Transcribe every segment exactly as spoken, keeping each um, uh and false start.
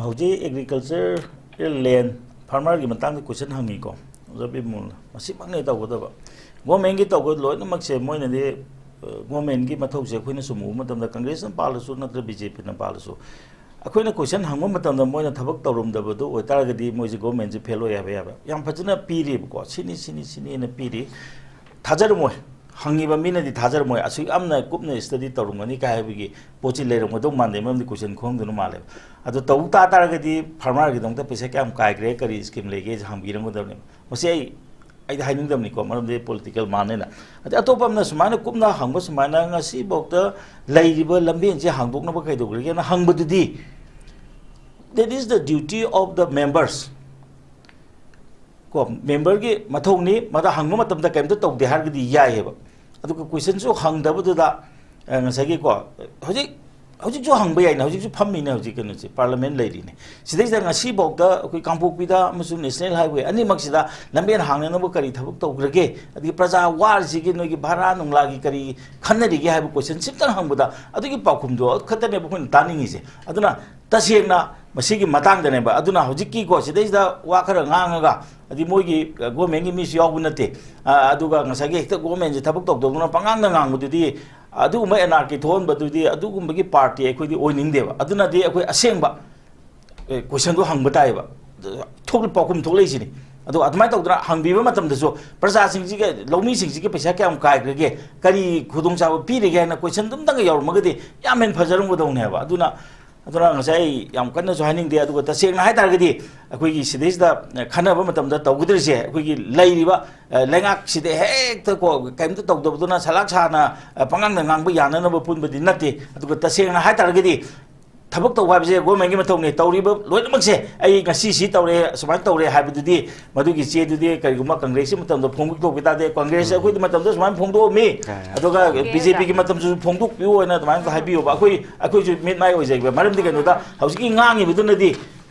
ꯍꯧꯖꯤꯛ ꯑꯦꯒ꯭ꯔꯤꯀꯜꯆꯔ, ꯂꯦꯟ, ꯐꯥꯔꯃꯔꯒꯤ ꯃꯇꯥꯡꯗ ꯀꯣꯏꯁꯟ ꯍꯪꯉꯤꯀꯣ, ꯑꯣꯖꯥ ꯕꯤꯃꯣꯜꯅ꯫ ꯃꯁꯤꯃꯛꯅꯦ ꯇꯧꯒꯗꯕ꯫ ꯒꯣꯔꯃꯦꯟꯒꯤ ꯇꯧꯕ ꯂꯣꯏꯅꯃꯛꯁꯦ ꯃꯣꯏꯅꯗꯤ, ꯑ, ꯒꯣꯔꯃꯦꯟꯒꯤ ꯃꯊꯧꯁꯦ ꯑꯩꯈꯣꯏꯅ ꯁꯨꯝ ꯎꯕ ꯃꯇꯝꯗ, ꯀꯪꯒ꯭ꯔꯦꯁꯅ ꯄꯥꯜꯂꯁꯨ ꯅꯠꯇ꯭ꯔ ꯕꯤ ꯖꯦ ꯄꯤꯅ ꯄꯥꯜꯂꯁꯨ, ꯑꯩꯈꯣꯏꯅ ꯀꯣꯏꯁꯟ ꯍꯪꯕ ꯃꯇꯝꯗ ꯃꯣꯏꯅ ꯊꯕꯛ ꯇꯧꯔꯝꯗꯕꯗꯨ ꯑꯣꯏꯇꯥꯔꯒꯗꯤ ꯃꯣꯏꯁꯦ ꯒꯣꯔꯃꯦꯟꯁꯦ ꯐꯦꯜ ꯑꯣꯏ ꯍꯥꯏꯕ ꯌꯥꯕ ꯌꯥꯝ ꯐꯖꯅ ꯄꯤꯔꯤꯕꯀꯣ꯫ ꯁꯤꯅꯤ, ꯁꯤꯅꯤ, ꯁꯤꯅꯤꯅ ꯄꯤꯔꯤ꯫ ꯊꯥꯖꯔꯝꯃꯣꯏ꯫ ꯍꯪꯉꯤꯕ ꯃꯤꯅꯗꯤ ꯊꯥꯖꯔꯝꯃꯣꯏ꯫ ꯑꯁꯨꯛ ꯌꯥꯝꯅ ꯀꯨꯞꯅ ꯁ꯭ꯇꯗꯤ ꯇꯧꯔꯝꯒꯅꯤ ꯀꯥꯏ ꯍꯥꯏꯕꯒꯤ ꯄꯣꯠꯁꯤ ꯂꯩꯔꯝꯒꯗꯧ ꯃꯥꯟꯗꯦ, ꯃꯔꯝꯗꯤ ꯀꯣꯏꯁꯟ ꯈꯨꯍꯪꯗꯨꯅ ꯃꯥꯜꯂꯦꯕ꯫ ꯑꯗꯣ ꯇꯧ ꯇꯥ ꯇꯥꯔꯒꯗꯤ ꯐꯥꯔꯃꯔꯒꯤꯗꯃꯛꯇ ꯄꯩꯁꯥ ꯀꯌꯥꯝ ꯀꯥꯏꯈ꯭ꯔꯦ, ꯀꯔꯤ ꯁ꯭ꯀꯤꯝ ꯂꯩꯒꯦꯁꯦ ꯍꯪꯕꯤꯔꯝꯒꯗꯕꯅꯦꯕ꯫ ꯃꯁꯤ ꯑꯩ, ꯑꯩꯗꯤ ꯍꯥꯏꯅꯤꯡꯗꯕꯅꯤꯀꯣ, ꯃꯔꯝꯗꯤ ꯄꯣꯂꯤꯇꯤꯀꯦꯜ ꯃꯥꯟꯅꯦꯅ꯫ ꯑꯗꯩ ꯑꯇꯣꯞꯄ ꯑꯃꯅ ꯁꯨꯃꯥꯏꯅ ꯀꯨꯞꯅ ꯍꯪꯕ ꯁꯨꯃꯥꯏꯅ ꯉꯁꯤꯐꯥꯎꯗ ꯂꯩꯔꯤꯕ ꯂꯝꯕꯦꯟꯁꯦ ꯍꯥꯡꯗꯣꯛꯅꯕ ꯀꯩꯗꯧꯈ꯭ꯔꯒꯦꯅ ꯍꯪꯕꯗꯨꯗꯤ, that is the duty of the members꯫ ꯀꯣ, ꯃꯦꯝꯕꯔꯒꯤ ꯃꯊꯧꯅꯤ, ꯃꯗ ꯍꯪꯕ ꯃꯇꯝꯗ ꯀꯩꯝꯇ ꯇꯧꯗꯦ ꯍꯥꯏꯔꯒꯗꯤ ꯌꯥꯏꯑꯕ꯫ ꯑꯗꯨꯒ ꯀꯣꯏꯁꯟꯁꯨ ꯍꯪꯗꯕꯗꯨꯗ, ꯑ, ꯉꯁꯥꯏꯒꯤꯀꯣ, ꯍꯧꯖꯤꯛ, ꯍꯧꯖꯤꯛꯁꯨ ꯍꯪꯕ ꯌꯥꯏꯅ, ꯍꯧꯖꯤꯛꯁꯨ ꯐꯝꯃꯤꯅꯦ, ꯍꯧꯖꯤꯛ ꯀꯩꯅꯣꯁꯦ, ꯄꯥꯔꯂꯤꯌꯥꯃꯦꯟ ꯂꯩꯔꯤꯅꯦ꯫ ꯁꯤꯗꯩꯁꯤꯗ ꯉꯁꯤꯐꯥꯎꯗ ꯑꯩꯈꯣꯏ ꯀꯥꯡꯄꯣꯛꯄꯤꯗ ꯑꯃꯁꯨꯡ ꯅꯦꯁꯅꯦꯜ ꯍꯥꯏꯋꯦ ꯑꯅꯤꯃꯛꯁꯤꯗ ꯂꯝꯕꯦꯟ ꯍꯥꯡꯅꯅꯕ ꯀꯔꯤ ꯊꯕꯛ ꯇꯧꯈ꯭ꯔꯒꯦ? ꯑꯗꯒꯤ ꯄ꯭ꯔꯖꯥ ꯋꯥꯔꯤꯁꯤꯒꯤ ꯅꯣꯏꯒꯤ ꯚꯔꯥ ꯅꯨꯡꯂꯥꯒꯤ ꯀꯔꯤ ꯈꯟꯅꯔꯤꯒꯦ ꯍꯥꯏꯕ ꯀꯣꯏꯁꯟ ꯁꯤꯝꯇꯪ ꯍꯪꯕꯗ ꯑꯗꯨꯒꯤ ꯄꯥꯎꯈꯨꯝꯗꯣ ꯈꯛꯇꯅꯦꯕ ꯑꯩꯈꯣꯏꯅ ꯇꯥꯅꯤꯡꯉꯤꯁꯦ꯫ ꯑꯗꯨꯅ ꯇꯁꯦꯡꯅ ꯃꯁꯤꯒꯤ ꯃꯇꯥꯡꯗꯅꯦꯕ꯫ ꯑꯗꯨꯅ ꯍꯧꯖꯤꯛꯀꯤꯀꯣ, ꯁꯤꯗꯩꯁꯤꯗ ꯋꯥ ꯈꯔ ꯉꯥꯡꯉꯒ, ꯑꯗꯩ ꯃꯣꯏꯒꯤ, ꯑ, ꯒꯣꯔꯃꯦꯟꯒꯤ ꯃꯤꯁꯨ ꯌꯥꯎꯕ ꯅꯠꯇꯦ, ꯑ, ꯑꯗꯨꯒ ꯉꯁꯥꯏꯒꯤ ꯍꯦꯛꯇ ꯒꯣꯔꯃꯦꯟꯁꯦ ꯊꯕꯛ ꯇꯧꯗꯧꯗꯅ ꯄꯉꯥꯡꯗ ꯉꯥꯡꯕꯗꯨꯗꯤ, ꯑꯗꯨꯒꯨꯝꯕ ꯑꯦꯅꯥꯔꯀꯤ ꯊꯣꯛꯍꯟꯕꯗꯨꯗꯤ ꯑꯗꯨꯒꯨꯝꯕꯒꯤ ꯄꯥꯔꯇꯤ ꯑꯩꯈꯣꯏꯗꯤ ꯑꯣꯏꯅꯤꯡꯗꯦꯕ꯫ ꯑꯗꯨꯅꯗꯤ ꯑꯩꯈꯣꯏ ꯑꯁꯦꯡꯕ, ꯑꯦ, ꯀꯣꯏꯁꯟꯗꯣ ꯍꯪꯕ ꯇꯥꯏꯌꯦꯕ꯫ ꯊꯣꯛꯂꯤ-, ꯄꯥꯎꯈꯨꯝ ꯊꯣꯛꯂꯛꯏꯁꯤꯅꯤ꯫ ꯑꯗꯣ ꯑꯗꯨꯃꯥꯏꯅ ꯇꯧꯗꯅ ꯍꯪꯕꯤꯕ ꯃꯇꯝꯗꯁꯨ ꯄ꯭ꯔꯖꯥꯁꯤꯡꯁꯤꯒ, ꯂꯧꯃꯤꯁꯤꯡꯁꯤꯒ ꯄꯩꯁꯥ ꯀꯌꯥꯝ ꯀꯥꯏꯈ꯭ꯔꯒꯦ, ꯀꯔꯤ ꯈꯨꯗꯣꯡꯆꯥꯕ ꯄꯤꯔꯤꯒꯦ ꯍꯥꯏꯅ ꯀꯣꯏꯁꯟꯗꯨ ꯑꯝꯇꯪꯒ ꯌꯥꯎꯔꯝꯃꯒꯗꯤ ꯌꯥꯝ ꯍꯦꯟꯅ ꯐꯖꯔꯝꯒꯗꯧꯅꯦꯕ꯫ ꯑꯗꯨꯅ, ꯑꯗꯨꯅ ꯉꯁꯥꯏ ꯑꯩ ꯌꯥꯝ ꯀꯟꯅꯁꯨ ꯍꯥꯏꯅꯤꯡꯗꯦ꯫ ꯑꯗꯨꯒ ꯇꯁꯦꯡꯅ ꯍꯥꯏ ꯇꯥꯔꯒꯗꯤ ꯑꯩꯈꯣꯏꯒꯤ ꯁꯤꯗꯩꯁꯤꯗ ꯈꯟꯅꯕ ꯃꯇꯝꯗ ꯇꯧꯒꯗꯧꯔꯤꯁꯦ, ꯑꯩꯈꯣꯏꯒꯤ ꯂꯩꯔꯤꯕ, ꯑ, ꯂꯩꯉꯥꯛꯁꯤꯗ ꯍꯦꯛꯇ ꯀꯣ ꯀꯔꯤꯝꯇ ꯇꯧꯗꯕꯗꯨꯅ ꯁꯂꯥꯛ ꯁꯥꯅ, ꯑ, ꯄꯉꯥꯡꯗ ꯉꯥꯡꯕ ꯌꯥꯅꯅꯕ ꯄꯨꯟꯕꯗꯤ ꯅꯠꯇꯦ꯫ ꯑꯗꯨꯒ ꯇꯁꯦꯡꯅ ꯍꯥꯏ ꯇꯥꯔꯒꯗꯤ ꯊꯕꯛ ꯇꯧꯕ ꯍꯥꯏꯕꯁꯦ ꯒꯣꯔꯃꯦꯟꯒꯤ ꯃꯊꯧꯅꯤ꯫ ꯇꯧꯔꯤꯕ ꯂꯣꯏꯅꯃꯛꯁꯦ ꯑꯩ ꯉꯁꯤ ꯁꯤ ꯇꯧꯔꯦ, ꯁꯨꯃꯥꯏꯅ ꯇꯧꯔꯦ ꯍꯥꯏꯕꯗꯨꯗꯤ, ꯃꯗꯨꯒꯤ ꯆꯦꯗꯨꯗꯤ ꯀꯔꯤꯒꯨꯝꯕ ꯀꯪꯒ꯭ꯔꯦꯁꯀꯤ ꯃꯇꯝꯗ ꯐꯣꯡꯗꯣꯛꯄ ꯇꯥꯔꯗꯤ, ꯀꯪꯒ꯭ꯔꯦꯁꯁꯦ ꯑꯩꯈꯣꯏꯒꯤ ꯃꯇꯝꯗ ꯁꯨꯃꯥꯏꯅ ꯐꯣꯡꯗꯣꯛꯑꯝꯃꯤ, ꯑꯗꯨꯒ ꯕꯤ ꯖꯦ ꯄꯤꯒꯤ ꯃꯇꯝꯗꯁꯨ ꯐꯣꯡꯗꯣꯛꯄꯤꯌꯨ ꯍꯥꯏꯅ ꯑꯗꯨꯃꯥꯏꯅ ꯍꯥꯏꯕꯤꯌꯣꯕ꯫ ꯑꯩꯈꯣꯏ, ꯑꯩꯈꯣꯏꯁꯨ ꯃꯤꯠ ꯃꯥꯏ ꯑꯣꯏꯖꯒꯦ꯫ ꯃꯔꯝꯗꯤ ꯀꯩꯅꯣꯗ ꯍꯧꯖꯤꯛꯀꯤ ꯉꯥꯡꯉꯤꯕꯗꯨꯅꯗꯤ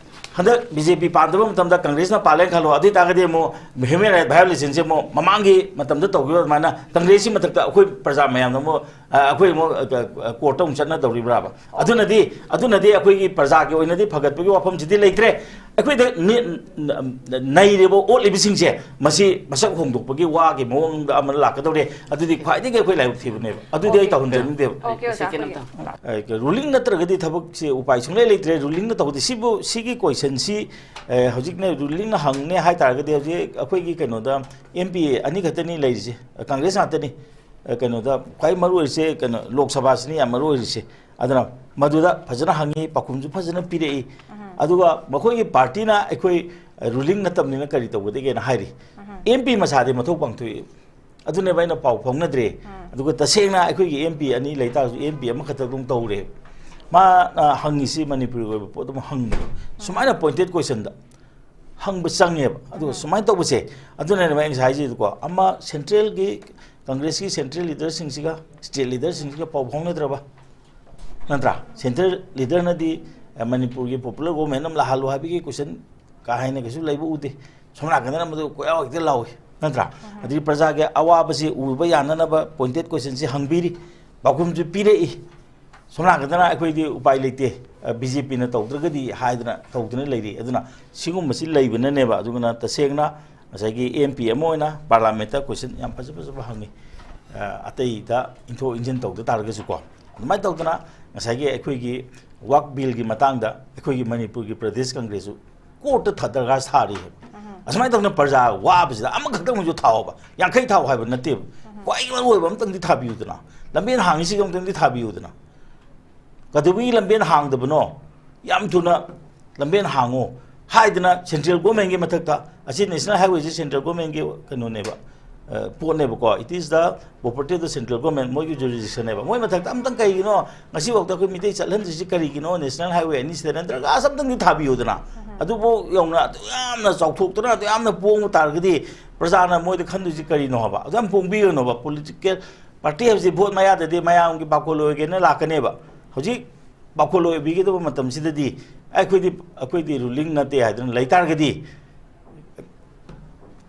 ꯍꯟꯗꯛ ꯕꯤ ꯖꯦ ꯄꯤ ꯄꯥꯟꯗꯕ ꯃꯇꯝꯗ ꯀꯪꯒ꯭ꯔꯦꯁꯅ ꯄꯥꯜꯂꯦꯅ ꯈꯜꯂꯣ, ꯑꯗꯨ ꯑꯣꯏꯇꯥꯔꯒꯗꯤ ꯑꯃꯨꯛ ꯍ꯭ꯌꯨꯃꯦꯟ ꯔꯥꯏꯠ ꯚꯥꯏꯑꯣꯂꯦꯁꯟꯁꯦ ꯑꯃꯨꯛ ꯃꯃꯥꯡꯒꯤ ꯃꯇꯝꯗ ꯇꯧꯈꯤꯕ ꯑꯗꯨꯃꯥꯏꯅ ꯀꯪꯒ꯭ꯔꯦꯁꯀꯤ ꯃꯊꯛꯇ ꯑꯩꯈꯣꯏ ꯄ꯭ꯔꯖꯥ ꯃꯌꯥꯝꯅ ꯑꯃꯨꯛ, ꯑ, ꯑꯩꯈꯣꯏ ꯑꯃꯨꯛ, ꯑ, ꯑ, ꯀꯣꯔꯠꯇ ꯑꯃꯨꯛ ꯆꯠꯅꯗꯧꯔꯤꯕ꯭ꯔꯥꯕ? ꯑꯗꯨꯅꯗꯤ, ꯑꯗꯨꯅꯗꯤ ꯑꯩꯈꯣꯏꯒꯤ ꯄ꯭ꯔꯖꯥꯒꯤ ꯑꯣꯏꯅꯗꯤ ꯐꯒꯠꯄꯒꯤ ꯋꯥꯐꯝꯁꯤꯗꯤ ꯂꯩꯇ꯭ꯔꯦ꯫ ꯑꯩꯈꯣꯏꯗ ꯅꯤ-, ꯅ-, ꯅꯩꯔꯤꯕ ꯑꯣꯠꯂꯤꯕꯁꯤꯡꯁꯦ ꯃꯁꯤ ꯃꯁꯛ ꯍꯣꯡꯗꯣꯛꯄꯒꯤ ꯋꯥꯒꯤ ꯃꯑꯣꯡꯗ ꯑꯃ ꯂꯥꯛꯀꯗꯧꯔꯦ꯫ ꯑꯗꯨꯗꯤ ꯈ꯭ꯋꯥꯏꯗꯒꯤ ꯑꯩꯈꯣꯏ ꯂꯥꯏꯕꯛ ꯊꯤꯕꯅꯦꯕ꯫ ꯑꯗꯨꯗꯤ ꯑꯩ OK. ꯇꯧꯍꯟꯖꯅꯤꯡꯗꯦꯕ꯫ OK, ꯑꯣꯖꯥ, ꯁꯦꯀꯦꯟ ꯑꯩꯈꯣꯏꯒꯤ ꯑꯝꯇꯪ꯫ ꯑ, ꯔꯨꯂꯤꯡ ꯅꯠꯇ꯭ꯔꯒꯗꯤ ꯊꯕꯛꯁꯦ ꯎꯄꯥꯏ ꯁꯨꯡꯂꯩ ꯂꯩꯇ꯭ꯔꯦ꯫ ꯔꯨꯂꯤꯡꯅ ꯇꯧꯗꯦ꯫ ꯁꯤꯕꯨ, ꯁꯤꯒꯤ ꯀꯣꯏꯁꯟꯁꯤ, ꯑ, ꯍꯧꯖꯤꯛꯅꯦ ꯔꯨꯂꯤꯡꯅ ꯍꯪꯅꯦ ꯍꯥꯏ ꯇꯥꯔꯒꯗꯤ ꯍꯧꯖꯤꯛ ꯑꯩꯈꯣꯏꯒꯤ ꯀꯩꯅꯣꯗ ꯑꯦꯝ ꯄꯤ ꯑꯦ ꯑꯅꯤ ꯈꯛꯇꯅꯤ ꯂꯩꯔꯤꯁꯦ, ꯀꯪꯒ꯭ꯔꯦꯁ ꯉꯥꯛꯇꯅꯤ꯫ ꯑ, ꯀꯩꯅꯣꯗ ꯈ꯭ꯋꯥꯏ ꯃꯔꯨ ꯑꯣꯏꯔꯤꯁꯦ ꯀꯩꯅꯣ ꯂꯣꯛ ꯁꯚꯥꯁꯤꯅꯤ ꯌꯥꯝ ꯃꯔꯨ ꯑꯣꯏꯔꯤꯁꯦ꯫ ꯑꯗꯨꯅ ꯃꯗꯨꯗ ꯐꯖꯅ ꯍꯪꯉꯤ, ꯄꯥꯎꯈꯨꯝꯁꯨ ꯐꯖꯅ ꯄꯤꯔꯛꯏ꯫ ꯎꯝ꯫ ꯑꯗꯨꯒ ꯃꯈꯣꯏꯒꯤ ꯄꯥꯔꯇꯤꯅ ꯑꯩꯈꯣꯏ, ꯑ, ꯔꯨꯂꯤꯡ ꯅꯠꯇꯕꯅꯤꯅ ꯀꯔꯤ ꯇꯧꯒꯗꯒꯦꯅ ꯍꯥꯏꯔꯤ꯫ ꯎꯝ꯫ ꯑꯦꯝ ꯄꯤ ꯃꯁꯥꯗꯤ ꯃꯊꯧ ꯄꯥꯡꯊꯣꯛꯏ꯫ ꯑꯗꯨꯅꯦꯕ ꯑꯩꯅ ꯄꯥꯎ ꯐꯥꯎꯅꯗ꯭ꯔꯦ꯫ ꯎꯝ꯫ ꯑꯗꯨꯒ ꯇꯁꯦꯡꯅ ꯑꯩꯈꯣꯏꯒꯤ ꯑꯦꯝ ꯄꯤ ꯑꯅꯤ ꯂꯩꯇꯥꯔꯁꯨ ꯑꯦꯝ ꯄꯤ ꯑꯃꯈꯛꯇ ꯑꯗꯨꯝ ꯇꯧꯔꯦ꯫ ꯃꯥꯅ ꯍꯪꯉꯤꯁꯤ ꯃꯅꯤꯄꯨꯔꯒꯤ ꯑꯣꯏꯕ ꯄꯣꯠ ꯑꯃ ꯍꯪꯕ꯫ ꯁꯨꯃꯥꯏꯅ ꯄꯣꯏꯟꯇꯦꯠ ꯀꯣꯏꯁꯟꯗ ꯍꯪꯕ ꯆꯪꯉꯦꯕ꯫ ꯑꯗꯨꯒ ꯎꯝ꯫ ꯁꯨꯃꯥꯏꯅ ꯇꯧꯕꯁꯦ, ꯑꯗꯨꯅꯅꯦꯕ ꯑꯩ ꯉꯁꯥꯏ ꯍꯥꯏꯖꯩꯗꯨꯀꯣ, ꯑꯃ ꯁꯦꯟꯇ꯭ꯔꯦꯜꯒꯤ ꯀꯪꯒ꯭ꯔꯦꯁꯀꯤ ꯁꯦꯟꯇ꯭ꯔꯦꯜ ꯂꯤꯗꯔꯁꯤꯡꯁꯤꯒ ꯁ꯭ꯇꯦꯠ ꯂꯤꯗꯔꯁꯤꯡꯁꯤꯒ ꯄꯥꯎ ꯐꯥꯎꯅꯗ꯭ꯔꯕ? ꯅꯠꯇ꯭ꯔꯥ? ꯁꯦꯟꯇ꯭ꯔꯦꯜ ꯂꯤꯗꯔꯅꯗꯤ, ꯑ, ꯃꯅꯤꯄꯨꯔꯒꯤ ꯄꯣꯄꯨꯂꯔ ꯒꯣꯚꯔꯟꯃꯦꯟ ꯑꯃ ꯂꯥꯛꯍꯜꯂꯣ ꯍꯥꯏꯕꯒꯤ ꯀꯣꯏꯁꯟ ꯀꯥ ꯍꯦꯟꯅ ꯀꯩꯁꯨ ꯂꯩꯕ ꯎꯗꯦ꯫ ꯁꯣꯝ ꯅꯥꯀꯟꯗꯅ ꯃꯗꯨ ꯀꯣꯏꯌꯥꯎ ꯍꯦꯛꯇ ꯂꯥꯎꯏ, ꯅꯠꯇ꯭ꯔꯥ? ꯎꯝ꯫ ꯑꯗꯒꯤ ꯄ꯭ꯔꯖꯥꯒꯤ ꯑꯋꯥꯕꯁꯤ ꯎꯕ ꯌꯥꯅꯅꯕ ꯄꯣꯏꯟꯇꯦꯠ ꯀꯣꯏꯁꯟꯁꯤ ꯍꯪꯕꯤꯔꯤ, ꯄꯥꯎꯈꯨꯝꯁꯨ ꯄꯤꯔꯛꯏ꯫ ꯁꯣꯝ ꯅꯥꯀꯟꯗꯅ ꯑꯩꯈꯣꯏꯗꯤ ꯎꯄꯥꯏ ꯂꯩꯇꯦ, ꯑ, ꯕꯤ ꯖꯦ ꯄꯤꯅ ꯇꯧꯗ꯭ꯔꯒꯗꯤ ꯍꯥꯏꯗꯅ ꯇꯧꯗꯅ ꯂꯩꯔꯤ꯫ ꯑꯗꯨꯅ ꯁꯤꯒꯨꯝꯕꯁꯤ ꯂꯩꯕꯅꯅꯦꯕ꯫ ꯑꯗꯨꯅ ꯇꯁꯦꯡꯅ ꯉꯁꯥꯏꯒꯤ ꯑꯦꯝ ꯄꯤ ꯑꯃ ꯑꯣꯏꯅ ꯄꯥꯔꯂꯥꯃꯦꯟꯠꯇ ꯀꯣꯏꯁꯟ ꯌꯥꯝ ꯐꯖ ꯐꯖꯕ ꯍꯪꯉꯤ꯫ ꯑ, ꯑꯇꯩꯗ ꯏꯟꯊꯣꯛ ꯏꯟꯁꯤꯟ ꯇꯧꯗ ꯇꯥꯔꯒꯁꯨꯀꯣ꯫ ꯑꯗꯨꯃꯥꯏꯅ ꯇꯧꯗꯅ ꯉꯁꯥꯏꯒꯤ ꯑꯩꯈꯣꯏꯒꯤ ꯋꯥꯛ ꯕꯤꯜꯒꯤ ꯃꯇꯥꯡꯗ ꯑꯩꯈꯣꯏꯒꯤ ꯃꯅꯤꯄꯨꯔꯒꯤ ꯄ꯭ꯔꯗꯦꯁ ꯀꯪꯒ꯭ꯔꯦꯁꯁꯨ ꯀꯣꯔꯠꯇ ꯊ-, ꯗꯔꯀꯥꯔ ꯁꯥꯔꯤ ꯍꯥꯏꯕ꯫ ꯎꯝ꯫ ꯑꯁꯨꯃꯥꯏꯅ ꯇꯧꯗꯅ ꯄ꯭ꯔꯖꯥ ꯋꯥꯕꯁꯤꯗ ꯑꯃꯈꯛꯇꯪ ꯑꯣꯏꯁꯨ ꯊꯥꯎꯑꯣꯕ, ꯌꯥꯡꯈꯩ ꯊꯥꯎ ꯍꯥꯏꯕ ꯅꯠꯇꯦꯕ꯫ ꯎꯝ꯫ ꯈ꯭ꯋꯥꯏ ꯃꯔꯨ ꯑꯣꯏꯕ ꯑꯃꯇꯪꯗꯤ ꯊꯥꯕꯤꯌꯨꯗꯅ, ꯂꯝꯕꯦꯟ ꯍꯥꯡꯉꯤꯁꯤꯒ ꯑꯃꯇꯪꯗꯤ ꯊꯥꯕꯤꯌꯨꯗꯅ꯫ ꯀꯩꯗꯧꯕꯒꯤ ꯂꯝꯕꯦꯟ ꯍꯥꯡꯗꯕꯅꯣ? ꯌꯥꯝ ꯊꯨꯅ ꯂꯝꯕꯦꯟ ꯍꯥꯡꯉꯣ ꯍꯥꯏꯗꯅ ꯁꯦꯟꯇ꯭ꯔꯦꯜ ꯒꯣꯔꯃꯦꯟꯒꯤ ꯃꯊꯛꯇ, ꯑꯁꯤ ꯅꯦꯁꯅꯦꯜ ꯍꯥꯏꯋꯦꯁꯤ ꯁꯦꯟꯇ꯭ꯔꯦꯜ ꯒꯣꯔꯃꯦꯟꯒꯤ ꯀꯩꯅꯣꯅꯦꯕ, ꯑ, ꯄꯣꯠꯅꯦꯕꯀꯣ, it is the property of the central government, ꯃꯣꯏꯒꯤ ꯖꯨꯔꯤꯁꯗꯤꯛꯁꯟꯅꯦꯕ꯫ ꯃꯣꯏ ꯃꯊꯛꯇ ꯑꯝꯇꯪ ꯀꯩꯒꯤꯅꯣ ꯉꯁꯤꯐꯥꯎꯗ ꯑꯩꯈꯣꯏ ꯃꯤꯇꯩ ꯆꯠꯍꯟꯗ꯭ꯔꯤꯁꯤ ꯀꯔꯤꯒꯤꯅꯣ? ꯅꯦꯁꯅꯦꯜ ꯍꯥꯏꯋꯦ ꯑꯅꯤꯁꯤꯗ ꯅꯠꯇ꯭ꯔꯒ ꯑꯁ ꯑꯝꯇꯪꯗꯤ ꯊꯥꯕꯤꯌꯨꯗꯅ꯫ ꯎꯝ꯫ ꯑꯗꯨꯐꯥꯎ ꯌꯧꯅ ꯑꯗꯨ ꯌꯥꯝꯅ ꯆꯥꯎꯊꯣꯛꯇꯅ ꯑꯗꯨ ꯌꯥꯝꯅ ꯄꯣꯡꯕ ꯇꯥꯔꯒꯗꯤ ꯄ꯭ꯔꯖꯥꯅ ꯃꯣꯏꯗ ꯈꯟꯗꯣꯏꯁꯤ ꯀꯔꯤꯅꯣ ꯍꯥꯏꯕ? ꯑꯗꯨ ꯌꯥꯝ ꯄꯣꯡꯕꯤꯒꯅꯣꯕ꯫ ꯄꯣꯂꯤꯇꯤꯀꯦꯜ ꯄꯥꯔꯇꯤ ꯍꯥꯏꯕꯁꯤ ꯚꯣꯠ ꯃꯌꯥꯗꯗꯤ ꯃꯌꯥꯝꯒꯤ ꯄꯥꯈꯣꯜ ꯑꯣꯏꯒꯦꯅ ꯂꯥꯛꯀꯅꯦꯕ꯫ ꯍꯧꯖꯤꯛ ꯄꯥꯈꯣꯜ ꯑꯣꯏꯕꯤꯒꯗꯕ ꯃꯇꯝꯁꯤꯗꯗꯤ ꯑꯩꯈꯣꯏꯗꯤ ꯑꯩꯈꯣꯏꯗꯤ ꯔꯨꯂꯤꯡ ꯅꯠꯇꯦ ꯍꯥꯏꯗꯅ ꯂꯩ ꯇꯥꯔꯒꯗꯤ,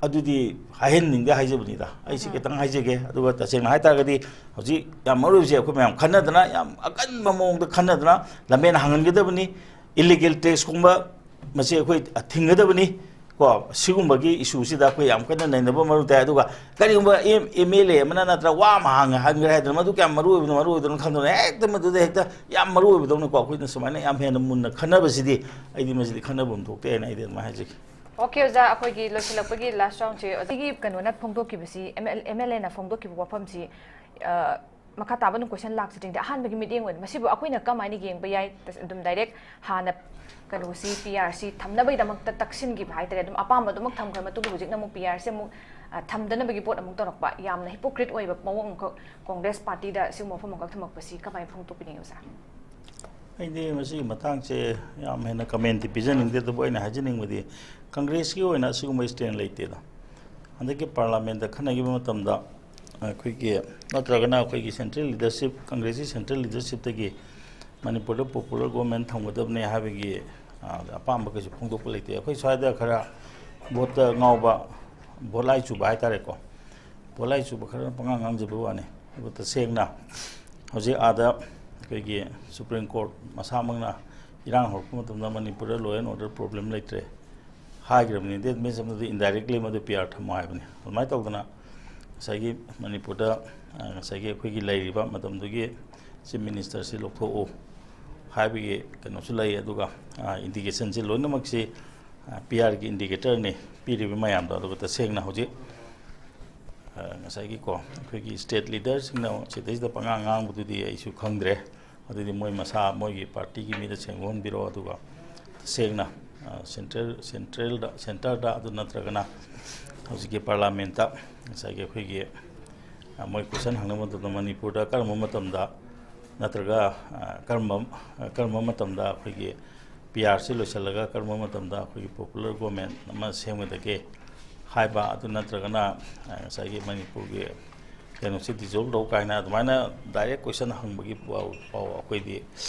ꯑꯗꯨꯗꯤ ꯍꯥꯏꯍꯟꯅꯤꯡꯗꯦ ꯍꯥꯏꯖꯕꯅꯤꯗ꯫ ꯑꯩ ꯁꯤ ꯈꯤꯇꯪ ꯍꯥꯏꯖꯒꯦ꯫ ꯑꯗꯨꯒ ꯇꯁꯦꯡꯅ ꯍꯥꯏ ꯇꯥꯔꯒꯗꯤ, ꯍꯧꯖꯤꯛ ꯌꯥꯝ ꯃꯔꯨ ꯑꯣꯏꯕꯁꯦ, ꯑꯩꯈꯣꯏ ꯃꯌꯥꯝ ꯈꯟꯅꯗꯅ, ꯌꯥꯝ ꯑꯀꯟꯕ ꯃꯑꯣꯡꯗ ꯈꯟꯅꯗꯅ ꯂꯝꯕꯦꯟ ꯍꯥꯡꯍꯟꯒꯗꯕꯅꯤ꯫ ꯏꯂꯤꯒꯦꯜ ꯇꯦꯛꯁꯀꯨꯝꯕ ꯃꯁꯤ ꯑꯩꯈꯣꯏ ꯊꯤꯡꯒꯗꯕꯅꯤ꯫ ꯀꯣ, ꯁꯤꯒꯨꯝꯕꯒꯤ ꯏꯁꯨꯁꯤꯗ ꯑꯩꯈꯣꯏ ꯌꯥꯝ ꯀꯟꯅ ꯅꯩꯅꯕ ꯃꯔꯨ ꯇꯥꯏ꯫ ꯑꯗꯨꯒ ꯀꯔꯤꯒꯨꯝꯕ ꯑꯦꯝ ꯑꯦꯜ ꯑꯦ ꯑꯃꯅ ꯅꯠꯇ꯭ꯔꯒ ꯋꯥ ꯑꯃ ꯍꯥꯡꯉꯦ ꯍꯥꯏꯈ꯭ꯔꯦ ꯍꯥꯏꯗꯅ, ꯃꯗꯨ ꯀꯌꯥꯝ ꯃꯔꯨ ꯑꯣꯏꯕꯅꯣ, ꯃꯔꯨ ꯑꯣꯏꯗꯕꯅꯣ ꯈꯪꯗꯅ ꯍꯦꯛꯇ ꯃꯗꯨꯗ ꯍꯦꯛꯇ ꯌꯥꯝ ꯃꯔꯨ ꯑꯣꯏꯕꯗꯧꯅꯀꯣ, ꯑꯩꯈꯣꯏꯅ ꯁꯨꯃꯥꯏꯅ ꯌꯥꯝ ꯍꯦꯟꯅ ꯃꯨꯟꯅ ꯈꯟꯅꯕꯁꯤꯗꯤ, ꯑꯩꯗꯤ ꯃꯁꯤꯗꯤ ꯈꯟꯅꯐꯝ ꯊꯣꯛꯇꯦ ꯍꯥꯏꯅ ꯑꯩꯗꯤ ꯑꯗꯨꯃꯥꯏꯅ ꯍꯥꯏꯖꯒꯦ꯫ ꯑꯣꯀꯦ ꯑꯣꯖꯥ, ꯑꯩꯈꯣꯏꯒꯤ ꯂꯣꯏꯁꯤꯜꯂꯛꯄꯒꯤ ꯂꯥꯁ ꯔꯥꯎꯟꯁꯦ, ꯑꯁꯤꯒꯤ ꯀꯩꯅꯣꯅ ꯐꯣꯡꯗꯣꯛꯈꯤꯕꯁꯤ, ꯑꯦꯝ ꯑꯦꯜ ꯑꯦꯅ ꯐꯣꯡꯗꯣꯛꯈꯤꯕ ꯋꯥꯐꯝꯁꯤ, ꯑ, ꯃꯈꯥ ꯇꯥꯕ ꯑꯗꯨꯝ ꯀꯣꯏꯁꯟ ꯂꯥꯛꯆꯗ꯭ꯔꯤꯉꯩꯗ ꯑꯍꯥꯟꯕꯒꯤ ꯃꯤꯠꯌꯦꯡ ꯑꯣꯏꯅ ꯃꯁꯤꯕꯨ ꯑꯩꯈꯣꯏꯅ ꯀꯃꯥꯏꯅ ꯌꯦꯡꯕ ꯌꯥꯏ? ꯇꯁ-, ꯑꯗꯨꯝ ꯗꯥꯏꯔꯦꯛ ꯍꯥꯟꯅ ꯀꯩꯅꯣꯁꯤ, ꯄꯤ ꯑꯥꯔ ꯁꯤ ꯊꯝꯅꯕꯒꯤꯗꯃꯛꯇ ꯇꯛꯁꯤꯟꯈꯤꯕ ꯍꯥꯏꯇꯥꯔꯦ, ꯑꯗꯨꯝ ꯑꯄꯥꯝꯕꯗꯨꯃꯛ ꯊꯝꯈ꯭ꯔ ꯃꯇꯨꯡꯗ ꯍꯧꯖꯤꯛꯅ ꯑꯃꯨꯛ ꯄꯤ ꯑꯥꯔ ꯁꯤ ꯑꯃꯨꯛ, ꯑ, ꯊꯝꯗꯅꯕꯒꯤ ꯄꯣꯠ ꯑꯃꯨꯛ ꯇꯧꯔꯛꯄ, ꯌꯥꯝꯅ ꯍꯤꯄꯣꯀ꯭ꯔꯤꯠ ꯑꯣꯏꯕ ꯃꯑꯣꯡ ꯑꯃꯈꯛ ꯀꯣꯡꯒ꯭ꯔꯦꯁ ꯄꯥꯔꯇꯤꯗ ꯁꯤꯒꯨꯝꯕ ꯋꯥꯐꯝ ꯑꯃꯈꯛ ꯊꯝꯃꯛꯄꯁꯤ ꯀꯃꯥꯏꯅ ꯐꯣꯡꯗꯣꯛꯄꯤꯅꯤꯡꯉꯤ ꯑꯣꯖꯥ? ꯑꯩꯗꯤ ꯃꯁꯤꯒꯤ ꯃꯇꯥꯡꯁꯦ ꯌꯥꯝ ꯍꯦꯟꯅ ꯀꯃꯦꯟꯇꯤ ꯄꯤꯖꯅꯤꯡꯗꯦ, ꯑꯗꯨꯕꯨ ꯑꯩꯅ ꯍꯥꯏꯖꯅꯤꯡꯕꯗꯤ, ꯀꯪꯒ꯭ꯔꯦꯁꯀꯤ ꯑꯣꯏꯅ ꯑꯁꯤꯒꯨꯝꯕ ꯁ꯭ꯇꯦꯟ ꯂꯩꯇꯦꯗ꯫ ꯍꯟꯗꯛꯀꯤ ꯄꯥꯔꯂꯥꯃꯦꯟꯗ ꯈꯟꯅꯈꯤꯕ ꯃꯇꯝꯗ ꯑꯩꯈꯣꯏꯒꯤ, ꯅꯠꯇ꯭ꯔꯒꯅ ꯑꯩꯈꯣꯏꯒꯤ ꯁꯦꯟꯇ꯭ꯔꯦꯜ ꯂꯤꯗꯔꯁꯤꯞ, ꯀꯪꯒ꯭ꯔꯦꯁꯀꯤ ꯁꯦꯟꯇ꯭ꯔꯦꯜ ꯂꯤꯗꯔꯁꯤꯞꯇꯒꯤ ꯃꯅꯤꯄꯨꯔꯗ ꯄꯣꯄꯨꯂꯔ ꯒꯣꯔꯃꯦꯟ ꯊꯝꯒꯗꯕꯅꯦ ꯍꯥꯏꯕꯒꯤ, ꯑ, ꯑꯄꯥꯝꯕ ꯀꯩꯁꯨ ꯐꯣꯡꯗꯣꯛꯄ ꯂꯩꯇꯦ꯫ ꯑꯩꯈꯣꯏ ꯁ꯭ꯋꯥꯏꯗ ꯈꯔ ꯚꯣꯠꯇ ꯉꯥꯎꯕ, ꯚꯣꯠ ꯂꯥꯏ ꯆꯨꯕ ꯍꯥꯏꯇꯥꯔꯦꯀꯣ, ꯚꯣꯠ ꯂꯥꯏ ꯆꯨꯕ ꯈꯔꯅ ꯄꯉꯥꯡ ꯉꯥꯡꯖꯕ ꯋꯥꯅꯤ꯫ ꯑꯗꯨꯕꯨ ꯇꯁꯦꯡꯅ ꯍꯧꯖꯤꯛ ꯑꯥꯗ ꯑꯩꯈꯣꯏꯒꯤ ꯁꯨꯄ꯭ꯔꯤꯝ ꯀꯣꯔꯠ ꯃꯁꯥꯃꯛꯅ ꯏꯔꯥꯡ ꯍꯧꯔꯛꯄ ꯃꯇꯝꯗ ꯃꯅꯤꯄꯨꯔꯗ law and order problem ꯂꯩꯇ꯭ꯔꯦ ꯍꯥꯏꯈ꯭ꯔꯕꯅꯤ꯫ That means ꯑꯃꯗꯤ indirectly ꯃꯗꯨ ꯄꯤ ꯑꯥꯔ ꯊꯝꯃꯣ ꯍꯥꯏꯕꯅꯤ꯫ ꯑꯗꯨꯃꯥꯏꯅ ꯇꯧꯗꯅ ꯉꯁꯥꯏꯒꯤ ꯃꯅꯤꯄꯨꯔꯗ, ꯑ, ꯉꯁꯥꯏꯒꯤ ꯑꯩꯈꯣꯏꯒꯤ ꯂꯩꯔꯤꯕ ꯃꯇꯝꯗꯨꯒꯤ ꯆꯤꯐ ꯃꯤꯅꯤꯁꯇꯔꯁꯤ ꯂꯧꯊꯣꯛꯎ ꯍꯥꯏꯕꯒꯤ ꯀꯩꯅꯣꯁꯨ ꯂꯩ꯫ ꯑꯗꯨꯒ, ꯑ, ꯏꯟꯗꯤꯀꯦꯁꯟꯁꯤ ꯂꯣꯏꯅꯃꯛꯁꯤ, ꯑ, ꯄꯤ ꯑꯥꯔꯒꯤ ꯏꯟꯗꯤꯀꯦꯇꯔꯅꯤ ꯄꯤꯔꯤꯕ ꯃꯌꯥꯝꯗꯣ꯫ ꯑꯗꯨꯒ ꯇꯁꯦꯡꯅ ꯍꯧꯖꯤꯛ, ꯑ, ꯉꯁꯥꯏꯒꯤꯀꯣ, ꯑꯩꯈꯣꯏꯒꯤ ꯁ꯭ꯇꯦꯠ ꯂꯤꯗꯔꯁꯤꯡꯅ ꯁꯤꯗꯩꯁꯤꯗ ꯄꯉꯥꯡ ꯉꯥꯡꯕꯗꯨꯗꯤ ꯑꯩꯁꯨ ꯈꯪꯗ꯭ꯔꯦ꯫ ꯑꯗꯨꯗꯤ ꯃꯣꯏ ꯃꯁꯥ, ꯃꯣꯏꯒꯤ ꯄꯥꯔꯇꯤꯒꯤ ꯃꯤꯗ ꯁꯦꯡꯗꯣꯛꯍꯟꯕꯤꯔꯣ꯫ ꯑꯗꯨꯒ ꯇꯁꯦꯡꯅ, ꯑ, ꯁꯦꯟꯇ꯭ꯔꯦꯜ, ꯁꯦꯟꯇ꯭ꯔꯦꯜꯗ, ꯁꯦꯟꯇꯔꯗ, ꯑꯗꯨ ꯅꯠꯇ꯭ꯔꯒꯅ ꯍꯧꯖꯤꯛꯀꯤ ꯄꯥꯔꯂꯥꯃꯦꯟꯇ ꯉꯁꯥꯏꯒꯤ ꯑꯩꯈꯣꯏꯒꯤ, ꯑ, ꯃꯣꯏ ꯀꯣꯏꯁꯟ ꯍꯪꯅꯕ ꯃꯇꯝꯗ ꯃꯅꯤꯄꯨꯔꯗ ꯀꯔꯝꯕ ꯃꯇꯝꯗ ꯅꯠꯇ꯭ꯔꯒ, ꯑ, ꯀꯔꯝꯕ, ꯑ, ꯀꯔꯝꯕ ꯃꯇꯝꯗ ꯑꯩꯈꯣꯏꯒꯤ ꯄꯤ ꯑꯥꯔꯁꯤ ꯂꯣꯏꯁꯤꯜꯂꯒ ꯀꯔꯝꯕ ꯃꯇꯝꯗ ꯑꯩꯈꯣꯏꯒꯤ ꯄꯣꯄꯨꯂꯔ ꯒꯣꯔꯃꯦꯟ ꯑꯃ ꯁꯦꯝꯒꯗꯒꯦ ꯍꯥꯏꯕ, ꯑꯗꯨ ꯅꯠꯇ꯭ꯔꯒꯅ, ꯑ, ꯉꯁꯥꯏꯒꯤ ꯃꯅꯤꯄꯨꯔꯒꯤ ꯀꯩꯅꯣꯁꯤ ꯗꯤꯖꯣꯜꯕ ꯇꯧ ꯀꯥꯏꯅ ꯑꯗꯨꯃꯥꯏꯅ ꯗꯥꯏꯔꯦꯛ ꯀꯣꯏꯁꯟ ꯍꯪꯕꯒꯤ ꯄꯥꯎ ꯄꯥꯎ ꯑꯩꯈꯣꯏꯗꯤ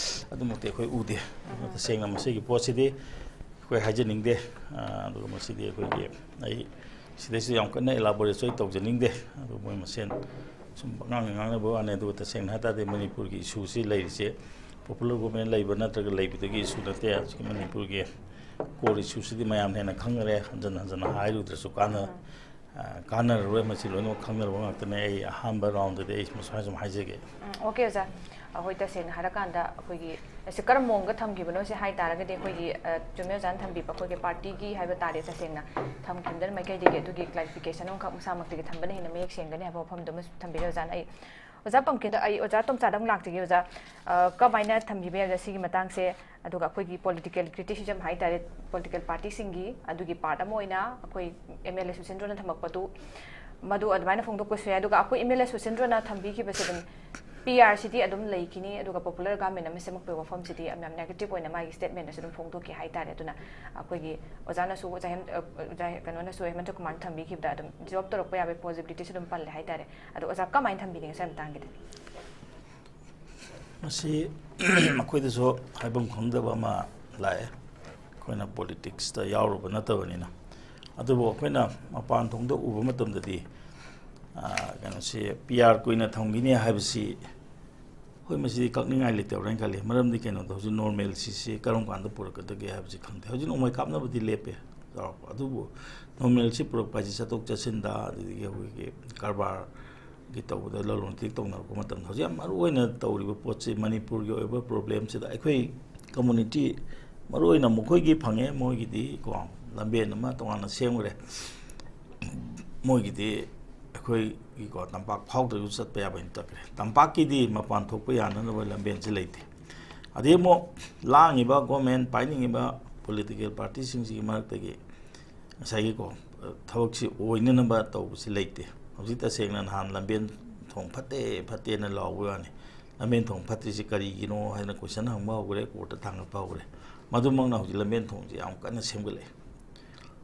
ꯑꯗꯨꯃꯛꯇꯤ ꯑꯩꯈꯣꯏ ꯎꯗꯦ꯫ ꯑꯗꯨꯅ ꯇꯁꯦꯡꯅ ꯃꯁꯤꯒꯤ ꯄꯣꯠꯁꯤꯗꯤ ꯑꯩꯈꯣꯏ ꯍꯥꯏꯖꯅꯤꯡꯗꯦ꯫ ꯑꯗꯨꯒ ꯃꯁꯤꯗꯤ ꯑꯩꯈꯣꯏꯒꯤ ꯑꯩ ꯁꯤꯗꯩꯁꯤꯗ ꯌꯥꯝ ꯀꯟꯅ ꯏꯂꯥꯕꯣꯔꯦꯠꯁꯨ ꯑꯩ ꯇꯧꯖꯅꯤꯡꯗꯦ꯫ ꯑꯗꯨ ꯃꯣꯏ ꯃꯁꯦꯟ ꯁꯨꯝ ꯄꯉꯥꯡꯗ ꯉꯥꯡꯅꯕ ꯋꯥꯅꯤ꯫ ꯑꯗꯨꯒ ꯇꯁꯦꯡꯅ ꯍꯥꯏ ꯇꯥꯔꯗꯤ ꯃꯅꯤꯄꯨꯔꯒꯤ ꯏꯁꯨꯁꯤ ꯂꯩꯔꯤꯁꯦ ꯄꯣꯄꯨꯂꯔ ꯒꯣꯚꯔꯟꯃꯦꯟ ꯂꯩꯕ ꯅꯠꯇ꯭ꯔꯒ ꯂꯩꯕꯗꯒꯤ ꯏꯁꯨ ꯅꯠꯇꯦ꯫ ꯍꯧꯖꯤꯛꯀꯤ ꯃꯅꯤꯄꯨꯔꯒꯤ ꯀꯣꯔ ꯏꯁꯨꯁꯤꯗꯤ ꯃꯌꯥꯝꯅ ꯍꯦꯟꯅ ꯈꯪꯅꯔꯦ꯫ ꯍꯟꯖꯟ ꯍꯟꯖꯟꯅ ꯍꯥꯏꯔꯨꯗ꯭ꯔꯁꯨ ꯀꯥꯟꯅ ꯀꯥꯟꯅꯔꯔꯣꯏ꯫ ꯃꯁꯤ ꯂꯣꯏꯅꯃꯛ ꯈꯪꯅꯔꯕ ꯉꯥꯛꯇꯅꯦ꯫ ꯑꯩ ꯑꯍꯥꯟꯕ ꯔꯥꯎꯟꯗꯗꯤ ꯑꯩ ꯁꯨꯃꯥꯏꯅ ꯁꯨꯝ ꯍꯥꯏꯖꯒꯦ꯫ ꯎꯝ, okay, ꯑꯣꯖꯥ꯫ ꯑꯩꯈꯣꯏ ꯇꯁꯦꯡꯅ ꯍꯥꯏꯔꯀꯥꯟꯗ ꯑꯩꯈꯣꯏꯒꯤ ꯑꯁꯤ ꯀꯔꯝꯕ ꯃꯑꯣꯡꯗ ꯊꯝꯈꯤꯕꯅꯣ ꯁꯤ ꯍꯥꯏ ꯇꯥꯔꯒꯗꯤ ꯑꯩꯈꯣꯏꯒꯤ, ꯑ, ꯆꯨꯝꯃꯦ ꯑꯣꯖꯥꯅ ꯊꯝꯕꯤꯕ ꯑꯩꯈꯣꯏꯒꯤ ꯄꯥꯔꯇꯤꯒꯤ ꯍꯥꯏꯕ ꯇꯥꯔꯦ, ꯇꯁꯦꯡꯅ ꯊꯝꯈꯤꯕꯗꯨꯅ ꯃꯥꯏꯀꯩꯗꯒꯤ ꯑꯗꯨꯒꯤ ꯀ꯭ꯂꯥꯔꯤꯐꯤꯀꯦꯁꯟ ꯑꯃꯈꯛ ꯃꯁꯥꯃꯛꯇꯒꯤ ꯊꯝꯕꯅ ꯍꯦꯟꯅ ꯃꯌꯦꯛ ꯁꯦꯡꯒꯅꯤ ꯍꯥꯏꯕ ꯋꯥꯐꯝꯗꯨꯃꯁꯨ ꯊꯝꯕꯤꯔꯦ ꯑꯣꯖꯥꯅ꯫ ꯑꯩ ꯑꯣꯖꯥ ꯄꯝꯀꯤꯟꯗ ꯑꯩ ꯑꯣꯖꯥ ꯇꯣꯝꯆꯥꯗ ꯑꯃꯨꯛ ꯂꯥꯛꯆꯒꯦ ꯑꯣꯖꯥ꯫ ꯑ, ꯀꯃꯥꯏꯅ ꯊꯝꯕꯤꯕ ꯌꯥꯏ ꯑꯣꯖꯥ ꯁꯤꯒꯤ ꯃꯇꯥꯡꯁꯦ? ꯑꯗꯨꯒ ꯑꯩꯈꯣꯏꯒꯤ ꯄꯣꯂꯤꯇꯤꯀꯦꯜ ꯀ꯭ꯔꯤꯇꯤꯁꯤꯖꯝ ꯍꯥꯏ ꯇꯥꯔꯦ, ꯄꯣꯂꯤꯇꯤꯀꯦꯜ ꯄꯥꯔꯇꯤꯁꯤꯡꯒꯤ ꯑꯗꯨꯒꯤ ꯄꯥꯔꯠ ꯑꯃ ꯑꯣꯏꯅ ꯑꯩꯈꯣꯏ ꯑꯦꯝ ꯑꯦꯜ ꯑꯦ ꯁꯨꯁꯤꯟꯗ꯭ꯔꯣꯅ ꯊꯝꯃꯛꯄꯗꯨ ꯃꯗꯨ ꯑꯗꯨꯃꯥꯏꯅ ꯐꯣꯡꯗꯣꯛꯄꯁꯨ ꯌꯥꯏ꯫ ꯑꯗꯨꯒ ꯑꯩꯈꯣꯏ ꯑꯦꯝ ꯑꯦꯜ ꯑꯦ ꯁꯨꯁꯤꯟꯗ꯭ꯔꯣꯅ ꯊꯝꯕꯤꯈꯤꯕꯁꯦ ꯑꯗꯨꯝ ꯄꯤ ꯑꯥꯔꯁꯤꯗꯤ ꯑꯗꯨꯝ ꯂꯩꯈꯤꯅꯤ꯫ ꯑꯗꯨꯒ ꯄꯣꯄꯨꯂꯔ ꯒꯚꯔꯟꯃꯦꯟ ꯑꯃ ꯁꯦꯝꯃꯛꯄꯒꯤ ꯋꯥꯐꯝꯁꯤꯗꯤ ꯌꯥꯝ ꯅꯦꯒꯦꯇꯤꯞ ꯑꯣꯏꯅ ꯃꯥꯒꯤ ꯁ꯭ꯇꯦꯠꯃꯦꯟꯗꯁꯨ ꯑꯗꯨꯝ ꯐꯣꯡꯗꯣꯛꯈꯤ ꯍꯥꯏ ꯇꯥꯔꯦ꯫ ꯑꯗꯨꯅ ꯑꯩꯈꯣꯏꯒꯤ ꯑꯣꯖꯥꯅꯁꯨ, ꯑꯣꯖꯥ ꯍꯦꯝ-, ꯑ, ꯑꯣꯖꯥ ꯀꯩꯅꯣꯅꯁꯨ, ꯍꯦꯃꯟꯇ ꯀꯨꯃꯥꯔꯅ ꯊꯝꯕꯤꯈꯤꯕꯗ ꯑꯗꯨꯝ ꯖꯣꯕ ꯇꯧꯔꯛꯄ ꯌꯥꯕꯒꯤ ꯄꯣꯖꯤꯕꯤꯂꯤꯇꯤꯁꯨ ꯑꯗꯨꯝ ꯄꯜꯂꯦ ꯍꯥꯏ ꯇꯥꯔꯦ꯫ ꯑꯗꯣ ꯑꯣꯖꯥ ꯀꯃꯥꯏꯅ ꯊꯝꯕꯤꯅꯤ ꯉꯁꯥꯏ ꯃꯇꯥꯡꯒꯤꯗꯤ? ꯃꯁꯤ ꯑꯩꯈꯣꯏꯗꯁꯨ ꯍꯥꯏꯐꯝ ꯈꯪꯗꯕ ꯑꯃ ꯂꯥꯛꯑꯦ꯫ ꯑꯩꯈꯣꯏꯅ ꯄꯣꯂꯤꯇꯤꯛꯁꯇ ꯌꯥꯎꯔꯨꯕ ꯅꯠꯇꯕꯅꯤꯅ꯫ ꯑꯗꯨꯕꯨ ꯑꯩꯈꯣꯏꯅ ꯃꯄꯥꯟ ꯊꯣꯡꯗ ꯎꯕ ꯃꯇꯝꯗꯗꯤ, ꯑ, ꯀꯩꯅꯣꯁꯤ ꯄꯤ ꯑꯥꯔ ꯀꯨꯏꯅ ꯊꯝꯈꯤꯅꯤ ꯍꯥꯏꯕꯁꯤ, ꯍꯣꯏ, ꯃꯁꯤꯗꯤ ꯀꯛꯅꯤꯡꯉꯥꯏ ꯂꯩꯇꯕ꯭ꯔꯥ ꯍꯥꯏꯅ ꯈꯜꯂꯤ꯫ ꯃꯔꯝꯗꯤ ꯀꯩꯅꯣꯗ ꯍꯧꯖꯤꯛ ꯅꯣꯔꯃꯦꯜꯁꯤꯁꯤ ꯀꯔꯝ ꯀꯥꯟꯗ ꯄꯨꯔꯛꯀꯗꯒꯦ ꯍꯥꯏꯕꯁꯤ ꯈꯪꯗꯦ꯫ ꯍꯧꯖꯤꯛ ꯅꯣꯡꯃꯩ ꯀꯥꯞꯅꯕꯗꯤ ꯂꯦꯞꯄꯦ, ꯆꯥꯎꯔꯥꯛꯄ꯫ ꯑꯗꯨꯕꯨ ꯅꯣꯔꯃꯦꯜꯁꯤ ꯄꯨꯔꯛꯄ ꯍꯥꯏꯁꯤ ꯆꯠꯊꯣꯛ ꯆꯠꯁꯤꯟꯗ, ꯑꯗꯨꯗꯒꯤ ꯑꯩꯈꯣꯏꯒꯤ ꯀꯔꯕꯥꯔꯒꯤ ꯇꯧꯕꯗ, ꯂꯂꯣꯟ ꯏꯇꯤꯛ ꯇꯧꯅꯔꯛꯄ ꯃꯇꯝꯗ ꯍꯧꯖꯤꯛ ꯌꯥꯝ ꯃꯔꯨ ꯑꯣꯏꯅ ꯇꯧꯔꯤꯕ ꯄꯣꯠꯁꯤ ꯃꯅꯤꯄꯨꯔꯒꯤ ꯑꯣꯏꯕ ꯄ꯭ꯔꯣꯕ꯭ꯂꯦꯝꯁꯤꯗ ꯑꯩꯈꯣꯏ ꯀꯝꯃꯨꯅꯤꯇꯤ, ꯃꯔꯨ ꯑꯣꯏꯅ ꯃꯈꯣꯏꯒꯤ ꯐꯪꯉꯦ, ꯃꯣꯏꯒꯤꯗꯤ ꯀꯣ ꯂꯝꯕꯦꯟ ꯑꯃ ꯇꯣꯉꯥꯟꯅ ꯁꯦꯝꯈ꯭ꯔꯦ꯫ ꯃꯣꯏꯒꯤꯗꯤ ꯑꯩꯈꯣꯏꯒꯤꯀꯣ ꯇꯝꯄꯥꯛ ꯐꯥꯎꯗ꯭ꯔꯁꯨ ꯆꯠꯄ ꯌꯥꯕ ꯍꯥꯏꯅ ꯇꯧꯈ꯭ꯔꯦ꯫ ꯇꯝꯄꯥꯛꯀꯤꯗꯤ ꯃꯄꯥꯟ ꯊꯣꯛꯄ ꯌꯥꯅꯅꯕ ꯂꯝꯕꯦꯟꯁꯤ ꯂꯩꯇꯦ꯫ ꯑꯗꯩ ꯑꯃꯨꯛ ꯂꯥꯡꯉꯤꯕ ꯒꯣꯔꯃꯦꯟ ꯄꯥꯏꯅꯤꯡꯉꯤꯕ ꯄꯣꯂꯤꯇꯤꯀꯦꯜ ꯄꯥꯔꯇꯤꯁꯤꯡꯁꯤꯒꯤ ꯃꯔꯛꯇꯒꯤ ꯉꯁꯥꯏꯒꯤꯀꯣ ꯊꯕꯛꯁꯤ ꯑꯣꯏꯅꯅꯕ ꯇꯧꯕꯁꯤ ꯂꯩꯇꯦ꯫ ꯍꯧꯖꯤꯛ ꯇꯁꯦꯡꯅ ꯅꯍꯥꯟ ꯂꯝꯕꯦꯟ ꯊꯣꯡ ꯐꯠꯇꯦ ꯐꯠꯇꯦꯅ ꯂꯥꯎꯕ ꯋꯥꯅꯤ꯫ ꯂꯝꯕꯦꯟ ꯊꯣꯡ ꯐꯠꯇ꯭ꯔꯤꯁꯤ ꯀꯔꯤꯒꯤꯅꯣ ꯍꯥꯏꯅ ꯀꯣꯏꯁꯟ ꯍꯪꯕ ꯍꯧꯈ꯭ꯔꯦ, ꯀꯣꯔꯠꯇ ꯊꯥꯡꯒꯠꯄ ꯍꯧꯈ꯭ꯔꯦ꯫ ꯃꯗꯨꯃꯛꯅ ꯍꯧꯖꯤꯛ ꯂꯝꯕꯦꯟ ꯊꯣꯡꯁꯤ ꯌꯥꯝ ꯀꯟꯅ ꯁꯦꯝꯒꯠꯂꯛꯑꯦ꯫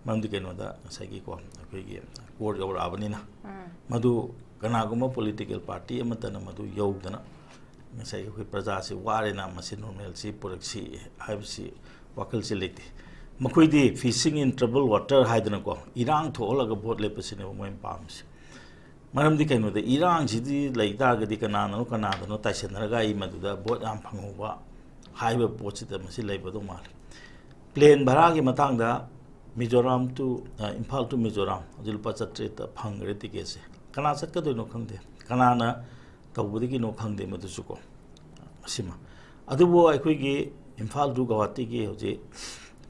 ꯃꯔꯝꯗꯤ ꯀꯩꯅꯣꯗ ꯉꯁꯥꯏꯒꯤꯀꯣ ꯑꯩꯈꯣꯏꯒꯤ ꯀꯣꯔꯠ ꯌꯧꯔꯛꯑꯕꯅꯤꯅ ꯎꯝ꯫ ꯃꯗꯨ ꯀꯅꯥꯒꯨꯝꯕ ꯄꯣꯂꯤꯇꯤꯀꯦꯜ ꯄꯥꯔꯇꯤ ꯑꯃꯠꯇꯅ ꯃꯗꯨ ꯌꯧꯗꯅ ꯉꯁꯥꯏꯒꯤ ꯑꯩꯈꯣꯏ ꯄ꯭ꯔꯖꯥꯁꯤ ꯋꯥꯔꯦꯅ ꯃꯁꯤ ꯅꯣꯔꯃꯦꯜꯁꯤ ꯄꯨꯔꯛꯁꯤ ꯍꯥꯏꯕꯁꯤ ꯋꯥꯈꯜꯁꯤ ꯂꯩꯇꯦ꯫ ꯃꯈꯣꯏꯗꯤ fishing in trouble water ꯍꯥꯏꯗꯅꯀꯣ, ꯏꯔꯥꯡ ꯊꯣꯛꯍꯜꯂꯒ ꯚꯣꯠ ꯂꯦꯞꯄꯁꯤꯅꯦꯕ ꯃꯣꯏꯅ ꯄꯥꯝꯃꯤꯁꯦ꯫ ꯃꯔꯝꯗꯤ ꯀꯩꯅꯣꯗ, ꯏꯔꯥꯡꯁꯤꯗꯤ ꯂꯩ ꯇꯥꯔꯒꯗꯤ ꯀꯅꯥꯅꯅꯣ ꯀꯅꯥꯗꯅꯣ ꯇꯥꯏꯁꯟꯅꯔꯒ ꯑꯩ ꯃꯗꯨꯗ ꯚꯣꯠ ꯌꯥꯝ ꯐꯪꯍꯧꯕ ꯍꯥꯏꯕ ꯄꯣꯠꯁꯤꯗ ꯃꯁꯤ ꯂꯩꯕꯗꯧ ꯃꯥꯜꯂꯤ꯫ ꯄ꯭ꯂꯦꯟ ꯚꯔꯥꯒꯤ ꯃꯇꯥꯡꯗ ꯃꯤꯖꯣꯔꯥꯝ to, ꯑ, ꯏꯝꯐꯥꯜ to ꯃꯤꯖꯣꯔꯥꯝ ꯍꯧꯖꯤꯛ ꯂꯨꯄꯥ ꯆꯥꯇ꯭ꯔꯦꯠꯇ ꯐꯪꯈ꯭ꯔꯦ ꯇꯤꯀꯦꯠꯁꯦ꯫ ꯀꯅꯥ ꯆꯠꯀꯗꯣꯏꯅꯣ ꯈꯪꯗꯦ, ꯀꯅꯥꯅ ꯇꯧꯕꯗꯒꯤꯅꯣ ꯈꯪꯗꯦ ꯃꯗꯨꯁꯨꯀꯣ, ꯑꯁꯤꯃ꯫ ꯑꯗꯨꯕꯨ ꯑꯩꯈꯣꯏꯒꯤ ꯏꯝꯐꯥꯜ to ꯒꯧꯍꯥꯇꯤꯒꯤ ꯍꯧꯖꯤꯛ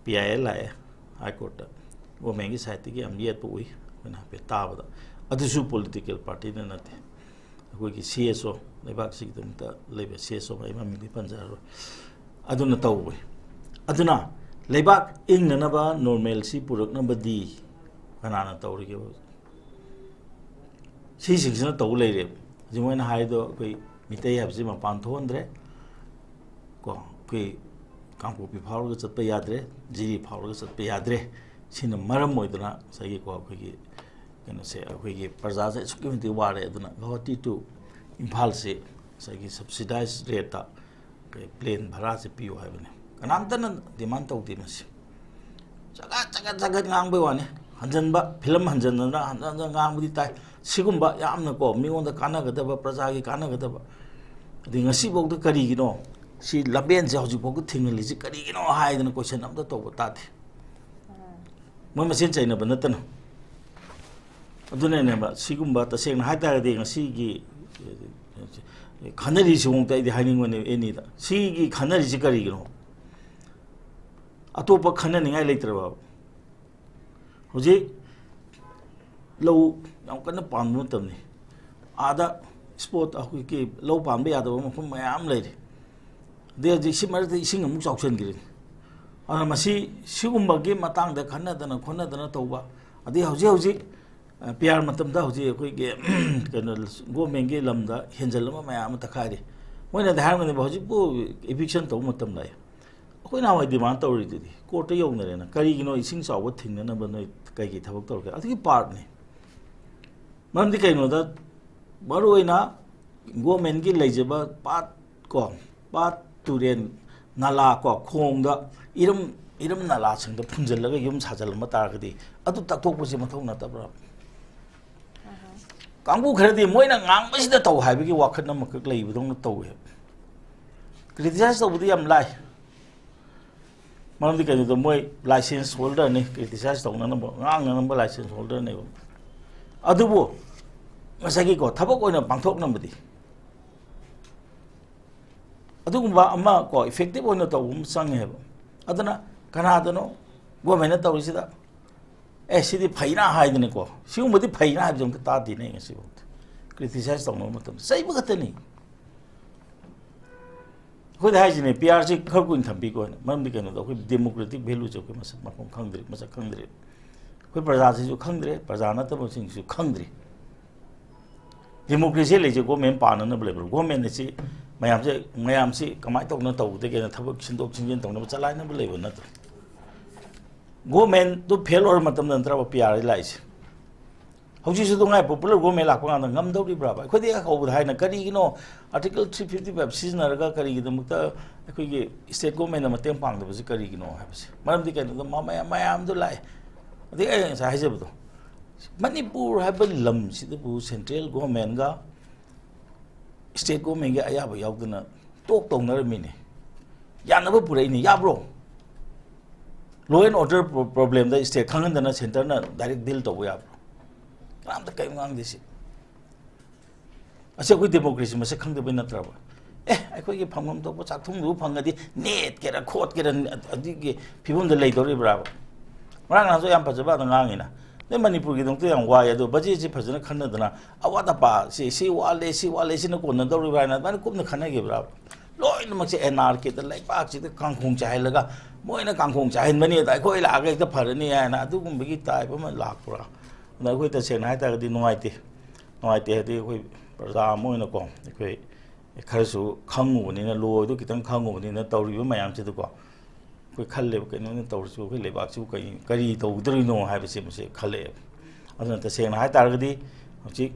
P I L ꯂꯥꯛꯑꯦ ꯍꯥꯏ ꯀꯣꯔꯠꯇ, ꯒꯣꯔꯃꯦꯟꯒꯤ ꯁꯥꯏꯠꯇꯒꯤ ꯌꯥꯝ ꯌꯦꯠꯄ ꯎꯏ ꯑꯩꯈꯣꯏꯅ ꯍꯥꯏꯐꯦꯠ ꯇꯥꯕꯗ꯫ ꯑꯗꯨꯁꯨ ꯄꯣꯂꯤꯇꯤꯀꯦꯜ ꯄꯥꯔꯇꯤꯅ ꯅꯠꯇꯦ, ꯑꯩꯈꯣꯏꯒꯤ C S O, ꯂꯩꯕꯥꯛꯁꯤꯒꯤꯗꯃꯛꯇ ꯂꯩꯕ C S O, ꯑꯩ ꯃꯃꯤꯡꯗꯤ ꯄꯟꯖꯔꯔꯣꯏ, ꯑꯗꯨꯅ ꯇꯧꯕꯅꯤ꯫ ꯑꯗꯨꯅ ꯂꯩꯕꯥꯛ ꯏꯪꯅꯅꯕ, ꯅꯣꯔꯃꯦꯜꯁꯤ ꯄꯨꯔꯛꯅꯕꯗꯤ ꯀꯅꯥꯅ ꯇꯧꯔꯤꯒꯦ? ꯁꯤꯁꯤꯡꯁꯤꯅ ꯇꯧ ꯂꯩꯔꯦꯕ꯫ ꯍꯧꯖꯤꯛ ꯃꯣꯏꯅ ꯍꯥꯏꯗꯣ ꯑꯩꯈꯣꯏ ꯃꯤꯇꯩ ꯍꯥꯏꯕꯁꯤ ꯃꯄꯥꯟ ꯊꯣꯛꯍꯟꯗ꯭ꯔꯦ ꯀꯣ, ꯑꯩꯈꯣꯏ ꯀꯥꯡꯄꯣꯛꯄꯤ ꯐꯥꯎꯔꯒ ꯆꯠꯄ ꯌꯥꯗ꯭ꯔꯦ, ꯖꯤꯔꯤ ꯐꯥꯎꯔꯒ ꯆꯠꯄ ꯌꯥꯗ꯭ꯔꯦ꯫ ꯁꯤꯅ ꯃꯔꯝ ꯑꯣꯏꯗꯅ ꯉꯁꯥꯏꯒꯤꯀꯣ, ꯑꯩꯈꯣꯏꯒꯤ ꯀꯩꯅꯣꯁꯦ, ꯑꯩꯈꯣꯏꯒꯤ ꯄ꯭ꯔꯖꯥꯁꯦ ꯑꯁꯨꯛꯀꯤ ꯃꯇꯤꯛ ꯋꯥꯔꯦ꯫ ꯑꯗꯨꯅ ꯒꯧꯍꯥꯇꯤ to ꯏꯝꯐꯥꯜꯁꯤ ꯉꯁꯥꯏꯒꯤ subsidized rate ꯇ ꯑꯩꯈꯣꯏ ꯄ꯭ꯂꯦꯟ ꯚꯔꯥꯁꯦ ꯄꯤꯌꯨ ꯍꯥꯏꯕꯅꯤ꯫ ꯀꯅꯥꯝꯇꯅ ꯗꯤꯃꯥꯟ ꯇꯧꯗꯦ ꯃꯁꯤ꯫ ꯆꯒꯠ ꯆꯒꯠ ꯆꯒꯠ ꯉꯥꯡꯕꯩ ꯋꯥꯅꯤ꯫ ꯍꯟꯖꯟꯕ, ꯐꯤꯂꯝ ꯍꯟꯖꯟꯗꯅ ꯍꯟꯖꯟ ꯍꯟꯖꯟ ꯉꯥꯡꯕꯗꯤ ꯇꯥꯏ꯫ ꯁꯤꯒꯨꯝꯕ ꯌꯥꯝꯅꯀꯣ, ꯃꯤꯉꯣꯟꯗ ꯀꯥꯟꯅꯒꯗꯕ, ꯄ꯭ꯔꯖꯥꯒꯤ ꯀꯥꯟꯅꯒꯗꯕ, ꯑꯗꯩ ꯉꯁꯤꯐꯥꯎꯗ ꯀꯔꯤꯒꯤꯅꯣ ꯁꯤ ꯂꯝꯕꯦꯟꯁꯦ ꯍꯧꯖꯤꯛꯐꯥꯎꯗ ꯊꯤꯡꯍꯜꯂꯤꯁꯤ ꯀꯔꯤꯒꯤꯅꯣ ꯍꯥꯏꯗꯅ question ꯑꯝꯇ ꯇꯧꯕ ꯇꯥꯗꯦ꯫ ꯃꯣꯏ ꯃꯁꯦꯟ ꯆꯩꯅꯕ ꯅꯠꯇꯅ꯫ ꯑꯗꯨꯅꯅꯦꯕ, ꯁꯤꯒꯨꯝꯕ ꯇꯁꯦꯡꯅ ꯍꯥꯏꯇꯥꯔꯒꯗꯤ ꯉꯁꯤꯒꯤ ꯈꯟꯅꯔꯤꯁꯤꯐꯥꯎꯗ ꯑꯩꯗꯤ ꯍꯥꯏꯅꯤꯡꯕꯅꯦ ꯑꯦꯅꯤꯗ꯫ ꯁꯤꯒꯤ ꯈꯟꯅꯔꯤꯁꯤ ꯀꯔꯤꯒꯤꯅꯣ? ꯑꯇꯣꯞꯄ ꯈꯟꯅꯅꯤꯡꯉꯥꯏ ꯂꯩꯇ꯭ꯔꯕ? ꯍꯧꯖꯤꯛ ꯂꯧ ꯌꯥꯝ ꯀꯟꯅ ꯄꯥꯟꯕ ꯃꯇꯝꯅꯤ꯫ ꯑꯥꯗ spot ꯑꯩꯈꯣꯏꯒꯤ ꯂꯧ ꯄꯥꯟꯕ ꯌꯥꯗꯕ ꯃꯐꯝ ꯃꯌꯥꯝ ꯂꯩꯔꯤ꯫ ꯑꯗꯩ ꯍꯧꯖꯤꯛ ꯁꯤ ꯃꯔꯛꯇ ꯏꯁꯤꯡ ꯑꯃꯨꯛ ꯆꯥꯎꯁꯤꯟꯈ꯭ꯔꯦ꯫ ꯑꯗꯨꯅ ꯃꯁꯤ ꯁꯤꯒꯨꯝꯕꯒꯤ ꯃꯇꯥꯡꯗ ꯈꯟꯅꯗꯅ ꯈꯣꯠꯅꯗꯅ ꯇꯧꯕ, ꯑꯗꯩ ꯍꯧꯖꯤꯛ ꯍꯧꯖꯤꯛ, ꯑ, P R ꯃꯇꯝꯗ ꯍꯧꯖꯤꯛ ꯑꯩꯈꯣꯏꯒꯤ ꯀꯩꯅꯣ, ꯒꯣꯔꯃꯦꯟꯒꯤ ꯂꯝꯗ ꯍꯦꯟꯖꯜꯂꯝꯕ ꯃꯌꯥꯝ ꯑꯃ ꯇꯛꯈꯥꯏꯔꯤ꯫ ꯃꯣꯏꯅꯗꯤ ꯍꯥꯏꯔꯝꯒꯅꯦꯕ, "ꯍꯧꯖꯤꯛꯄꯨ eviction ꯇꯧꯕ ꯃꯇꯝ ꯂꯥꯛꯑꯦ"꯫ ꯑꯩꯈꯣꯏ ꯅꯍꯥꯟꯋꯥꯏ demand ꯇꯧꯔꯤꯗꯨꯗꯤ ꯀꯣꯔꯠꯇ ꯌꯧꯅꯔꯦꯅ, ꯀꯔꯤꯒꯤꯅꯣ ꯏꯁꯤꯡ ꯆꯥꯎꯕ ꯊꯤꯡꯅꯅꯕ ꯅꯣꯏ ꯀꯩꯀꯩ ꯊꯕꯛ ꯇꯧꯔꯒꯦ? ꯑꯗꯨꯒꯤ part ꯅꯤ꯫ ꯃꯔꯝꯗꯤ ꯀꯩꯅꯣꯗ, ꯃꯔꯨꯑꯣꯏꯅ ꯒꯣꯔꯃꯦꯟꯒꯤ ꯂꯩꯖꯕ ꯄꯥꯠ ꯀꯣ, ꯄꯥꯠ, ꯇꯨꯔꯦꯟ, ꯅꯂꯥ ꯀꯣ, ꯈꯣꯡꯗ ꯏꯔꯝ, ꯏꯔꯝ ꯅꯂꯥꯁꯤꯡꯗ ꯐꯨꯝꯖꯤꯜꯂꯒ ꯌꯨꯝ ꯁꯥꯖꯤꯜꯂꯝꯕ ꯇꯥꯔꯒꯗꯤ ꯑꯗꯨ ꯇꯛꯊꯣꯛꯄꯁꯤ ꯃꯊꯧ ꯅꯠꯇꯕ꯭ꯔꯥ? ꯀꯥꯡꯕꯨ ꯈꯔꯗꯤ ꯃꯣꯏꯅ ꯉꯥꯡꯕꯁꯤꯗ ꯇꯧ ꯍꯥꯏꯕꯒꯤ ꯋꯥꯈꯜ ꯑꯃꯈꯛ ꯂꯩꯕꯗꯧꯅ ꯇꯧꯋꯦ꯫ ꯀ꯭ꯔꯤꯇꯤꯁꯥꯏꯁ ꯇꯧꯕꯗꯤ ꯌꯥꯝ ꯂꯥꯏ꯫ ꯃꯔꯝꯗꯤ ꯀꯩꯅꯣꯗ ꯃꯣꯏ ꯂꯥꯏꯁꯦꯟꯁ ꯍꯣꯜꯗꯔꯅꯤ, ꯀ꯭ꯔꯤꯇꯤꯁꯥꯏꯁ ꯇꯧꯅꯅꯕ, ꯉꯥꯡꯅꯅꯕ ꯂꯥꯏꯁꯦꯟꯁ ꯍꯣꯜꯗꯔꯅꯦꯕ꯫ ꯑꯗꯨꯕꯨ ꯉꯁꯥꯏꯒꯤꯀꯣ, ꯊꯕꯛ ꯑꯣꯏꯅ ꯄꯥꯡꯊꯣꯛꯅꯕꯗꯤ ꯑꯗꯨꯒꯨꯝꯕ ꯑꯃ ꯀꯣ, ꯏꯐꯦꯛꯇꯤꯞ ꯑꯣꯏꯅ ꯇꯧꯕ ꯑꯃ ꯆꯪꯉꯦꯕ꯫ ꯑꯗꯨꯅ ꯀꯅꯥꯗꯅꯣ ꯒꯣꯔꯃꯦꯟꯅ ꯇꯧꯔꯤꯁꯤꯗ, "ꯑꯦ, ꯁꯤꯗꯤ ꯐꯩꯅ" ꯍꯥꯏꯗꯅꯀꯣ, ꯁꯤꯒꯨꯝꯕꯗꯤ ꯐꯩꯅ ꯍꯥꯏꯕꯁꯦ ꯑꯝꯇ ꯇꯥꯗꯦꯅꯦ ꯉꯁꯤꯐꯥꯎꯗ꯫ ꯀ꯭ꯔꯤꯇꯤꯁꯥꯏꯁ ꯇꯧꯅꯕ ꯃꯇꯝꯗ ꯆꯩꯕ ꯈꯛꯇꯅꯤ꯫ ꯑꯩꯈꯣꯏꯗ ꯍꯥꯏꯁꯤꯅꯦ, ꯄꯤ ꯑꯥꯔꯁꯤ ꯈꯔ ꯀꯨꯏꯅ ꯊꯝꯕꯤꯀꯣ ꯍꯥꯏꯅ꯫ ꯃꯔꯝꯗꯤ ꯀꯩꯅꯣꯗ ꯑꯩꯈꯣꯏ ꯗꯦꯃꯣꯀ꯭ꯔꯦꯇꯤꯛ ꯚꯦꯂꯨꯁꯦ ꯑꯩꯈꯣꯏ ꯃꯁꯛ ꯃꯐꯝ ꯈꯪꯗ꯭ꯔꯤ, ꯃꯁꯛ ꯈꯪꯗ꯭ꯔꯤ꯫ ꯑꯩꯈꯣꯏ ꯄ꯭ꯔꯖꯥꯁꯤꯁꯨ ꯈꯪꯗ꯭ꯔꯦ, ꯄ꯭ꯔꯖꯥ ꯅꯠꯇꯕꯁꯤꯡꯁꯤꯁꯨ ꯈꯪꯗ꯭ꯔꯤ꯫ ꯗꯦꯃꯣꯀ꯭ꯔꯦꯁꯤ ꯂꯩꯁꯦ ꯒꯣꯔꯃꯦꯟ ꯄꯥꯟꯅꯅꯕ ꯂꯩꯕ꯭ꯔꯥ? ꯒꯣꯔꯃꯦꯟ ꯑꯁꯤ ꯃꯌꯥꯝꯁꯦ, ꯃꯌꯥꯝꯁꯤ ꯀꯃꯥꯏꯅ ꯇꯧꯗꯅ ꯇꯧꯒꯗꯒꯦꯅ ꯊꯕꯛ ꯁꯤꯟꯗꯣꯛ ꯁꯤꯟꯖꯤꯟ ꯇꯧꯅꯕ ꯆꯂꯥꯏꯅꯕ ꯂꯩꯕ ꯅꯠꯇ꯭ꯔꯣ? ꯒꯣꯔꯃꯦꯟꯗꯨ ꯐꯦꯜ ꯑꯣꯏꯔ ꯃꯇꯝꯗ ꯅꯠꯇ꯭ꯔꯕ ꯄꯤ ꯑꯥꯔ ꯂꯥꯛꯏꯁꯦ? ꯍꯧꯖꯤꯛꯁꯨ ꯑꯗꯨꯝ ꯉꯥꯏ ꯄꯣꯄꯨꯂꯔ ꯒꯣꯔꯃꯦꯟ ꯂꯥꯛꯄ ꯀꯥꯟꯗ ꯉꯝꯗꯧꯔꯤꯕ꯭ꯔꯥꯕ? ꯑꯩꯈꯣꯏꯗꯤ ꯍꯦꯛ ꯍꯧꯕꯗ ꯍꯥꯏꯅ ꯀꯔꯤꯒꯤꯅꯣ ꯑꯥꯔꯇꯤꯀꯜ ꯊ꯭ꯔꯤ ꯐꯤꯐꯇꯤ ꯐꯥꯏꯚ ꯁꯤꯖꯤꯟꯅꯔꯒ ꯀꯔꯤꯒꯤꯗꯃꯛꯇ ꯑꯩꯈꯣꯏꯒꯤ ꯁ꯭ꯇꯦꯠ ꯒꯣꯔꯃꯦꯟꯅ ꯃꯇꯦꯡ ꯄꯥꯡꯗꯕꯁꯤ ꯀꯔꯤꯒꯤꯅꯣ ꯍꯥꯏꯕꯁꯦ? ꯃꯔꯝꯗꯤ ꯀꯩꯅꯣꯗ ꯃ-, ꯃꯌꯥꯝ, ꯃꯌꯥꯝꯗꯣ ꯂꯥꯛꯑꯦ꯫ ꯑꯗꯩ ꯑꯩ ꯉꯁꯥꯏ ꯍꯥꯏꯖꯕꯗꯣ, ꯃꯅꯤꯄꯨꯔ ꯍꯥꯏꯕ ꯂꯝꯁꯤꯗꯕꯨ ꯁꯦꯟꯇ꯭ꯔꯦꯜ ꯒꯣꯔꯃꯦꯟꯒ ꯁ꯭ꯇꯦꯠ ꯒꯣꯔꯃꯦꯟꯒꯤ ꯑꯌꯥꯕ ꯌꯥꯎꯗꯅ ꯇꯣꯛ ꯇꯧꯅꯔꯝꯃꯤꯅꯦ꯫ ꯌꯥꯅꯕ ꯄꯨꯔꯛꯏꯅꯦ, ꯌꯥꯕ꯭ꯔꯣ? ꯂꯣ ꯑꯦꯟ ꯑꯣꯔꯗꯔ ꯄ꯭ꯔꯣ-, ꯄ꯭ꯔꯣꯕ꯭ꯂꯦꯝꯗ ꯁ꯭ꯇꯦꯠ ꯈꯪꯍꯟꯗꯅ ꯁꯦꯟꯇꯔꯅ ꯗꯥꯏꯔꯦꯛ ꯗꯤꯜ ꯇꯧꯕ ꯌꯥꯕ꯭ꯔꯣ? ꯀꯅꯥꯝꯇ ꯀꯔꯤꯝ ꯉꯥꯡꯗꯦ ꯁꯤ꯫ ꯑꯁꯤ ꯑꯩꯈꯣꯏ ꯗꯦꯃꯣꯀ꯭ꯔꯦꯁꯤ ꯃꯁꯛ ꯈꯪꯗꯕꯩ ꯅꯠꯇ꯭ꯔꯕ? ꯑꯦ, ꯑꯩꯈꯣꯏꯒꯤ ꯐꯪꯐꯝ ꯊꯣꯛꯄ ꯆꯥꯛꯊꯨꯡꯗꯨꯕꯨ ꯐꯪꯉꯗꯤ ꯅꯦꯠꯀꯦꯔꯥ ꯈꯣꯠꯀꯦꯔꯥ ꯑꯗꯨꯒꯤ ꯐꯤꯕꯝꯗ ꯂꯩꯗꯧꯔꯤꯕ꯭ꯔꯥꯕ? ꯉꯔꯥꯡ ꯅꯍꯥꯟꯁꯨ ꯌꯥꯝ ꯐꯖꯕ ꯑꯗ ꯉꯥꯡꯉꯤꯅ꯫ ꯅꯣꯏ ꯃꯅꯤꯄꯨꯔꯒꯤꯗꯃꯛꯇ ꯌꯥꯝ ꯋꯥꯏ, ꯑꯗꯣ ꯕꯖꯦꯠꯁꯤ ꯐꯖꯅ ꯈꯟꯅꯗꯅ ꯑꯋꯥꯠ ꯑꯄꯥꯁꯤ ꯁꯤ ꯋꯥꯠꯂꯦ, ꯁꯤ ꯋꯥꯠꯂꯦ, ꯁꯤꯅ ꯀꯣꯟꯅꯗꯧꯔꯤꯕ꯭ꯔꯥ ꯍꯥꯏꯅ ꯑꯗꯨꯃꯥꯏꯅ ꯀꯨꯞꯅ ꯈꯟꯅꯈꯤꯕ꯭ꯔꯥꯕ? ꯂꯣꯏꯅꯃꯛꯁꯦ ꯑꯦꯟ ꯑꯥꯔ ꯀꯦꯗ ꯂꯩꯕꯥꯛꯁꯤꯗ ꯀꯥꯡꯈꯣꯡ ꯆꯥꯏꯍꯜꯂꯒ ꯃꯣꯏꯅ ꯀꯥꯡꯈꯣꯡ ꯆꯥꯏꯍꯟꯕꯅꯤ, ꯑꯗ ꯑꯩꯈꯣꯏ ꯂꯥꯛꯑꯒ ꯍꯦꯛꯇ ꯐꯔꯅꯤ ꯍꯥꯏꯅ ꯑꯗꯨꯒꯨꯝꯕꯒꯤ ꯇꯥꯏꯞ ꯑꯃ ꯂꯥꯛꯄ꯭ꯔꯥ? ꯑꯗ ꯑꯩꯈꯣꯏ ꯇꯁꯦꯡꯅ ꯍꯥꯏ ꯇꯥꯔꯒꯗꯤ ꯅꯨꯡꯉꯥꯏꯇꯦ꯫ ꯅꯨꯡꯉꯥꯏꯇꯦ ꯍꯥꯏꯗꯤ ꯑꯩꯈꯣꯏ ꯄ꯭ꯔꯖꯥ ꯑꯃ ꯑꯣꯏꯅꯀꯣ, ꯑꯩꯈꯣꯏ ꯈꯔꯁꯨ ꯈꯪꯉꯨꯕꯅꯤꯅ, ꯂꯣꯗꯨ ꯈꯤꯇꯪ ꯈꯪꯉꯨꯕꯅꯤꯅ ꯇꯧꯔꯤꯕ ꯃꯌꯥꯝꯁꯤꯗꯀꯣ, ꯑꯩꯈꯣꯏ ꯈꯜꯂꯦꯕ, ꯀꯩꯅꯣꯅ ꯇꯧꯔꯤꯁꯤꯕꯨ, ꯑꯩꯈꯣꯏ ꯂꯩꯕꯥꯛꯁꯤꯕꯨ ꯀꯔꯤ, ꯀꯔꯤ ꯇꯧꯒꯗꯧꯔꯤꯅꯣ ꯍꯥꯏꯕꯁꯦ ꯃꯁꯤ ꯈꯜꯂꯛꯑꯦꯕ꯫ ꯑꯗꯨꯅ ꯇꯁꯦꯡꯅ ꯍꯥꯏ ꯇꯥꯔꯒꯗꯤ ꯍꯧꯖꯤꯛ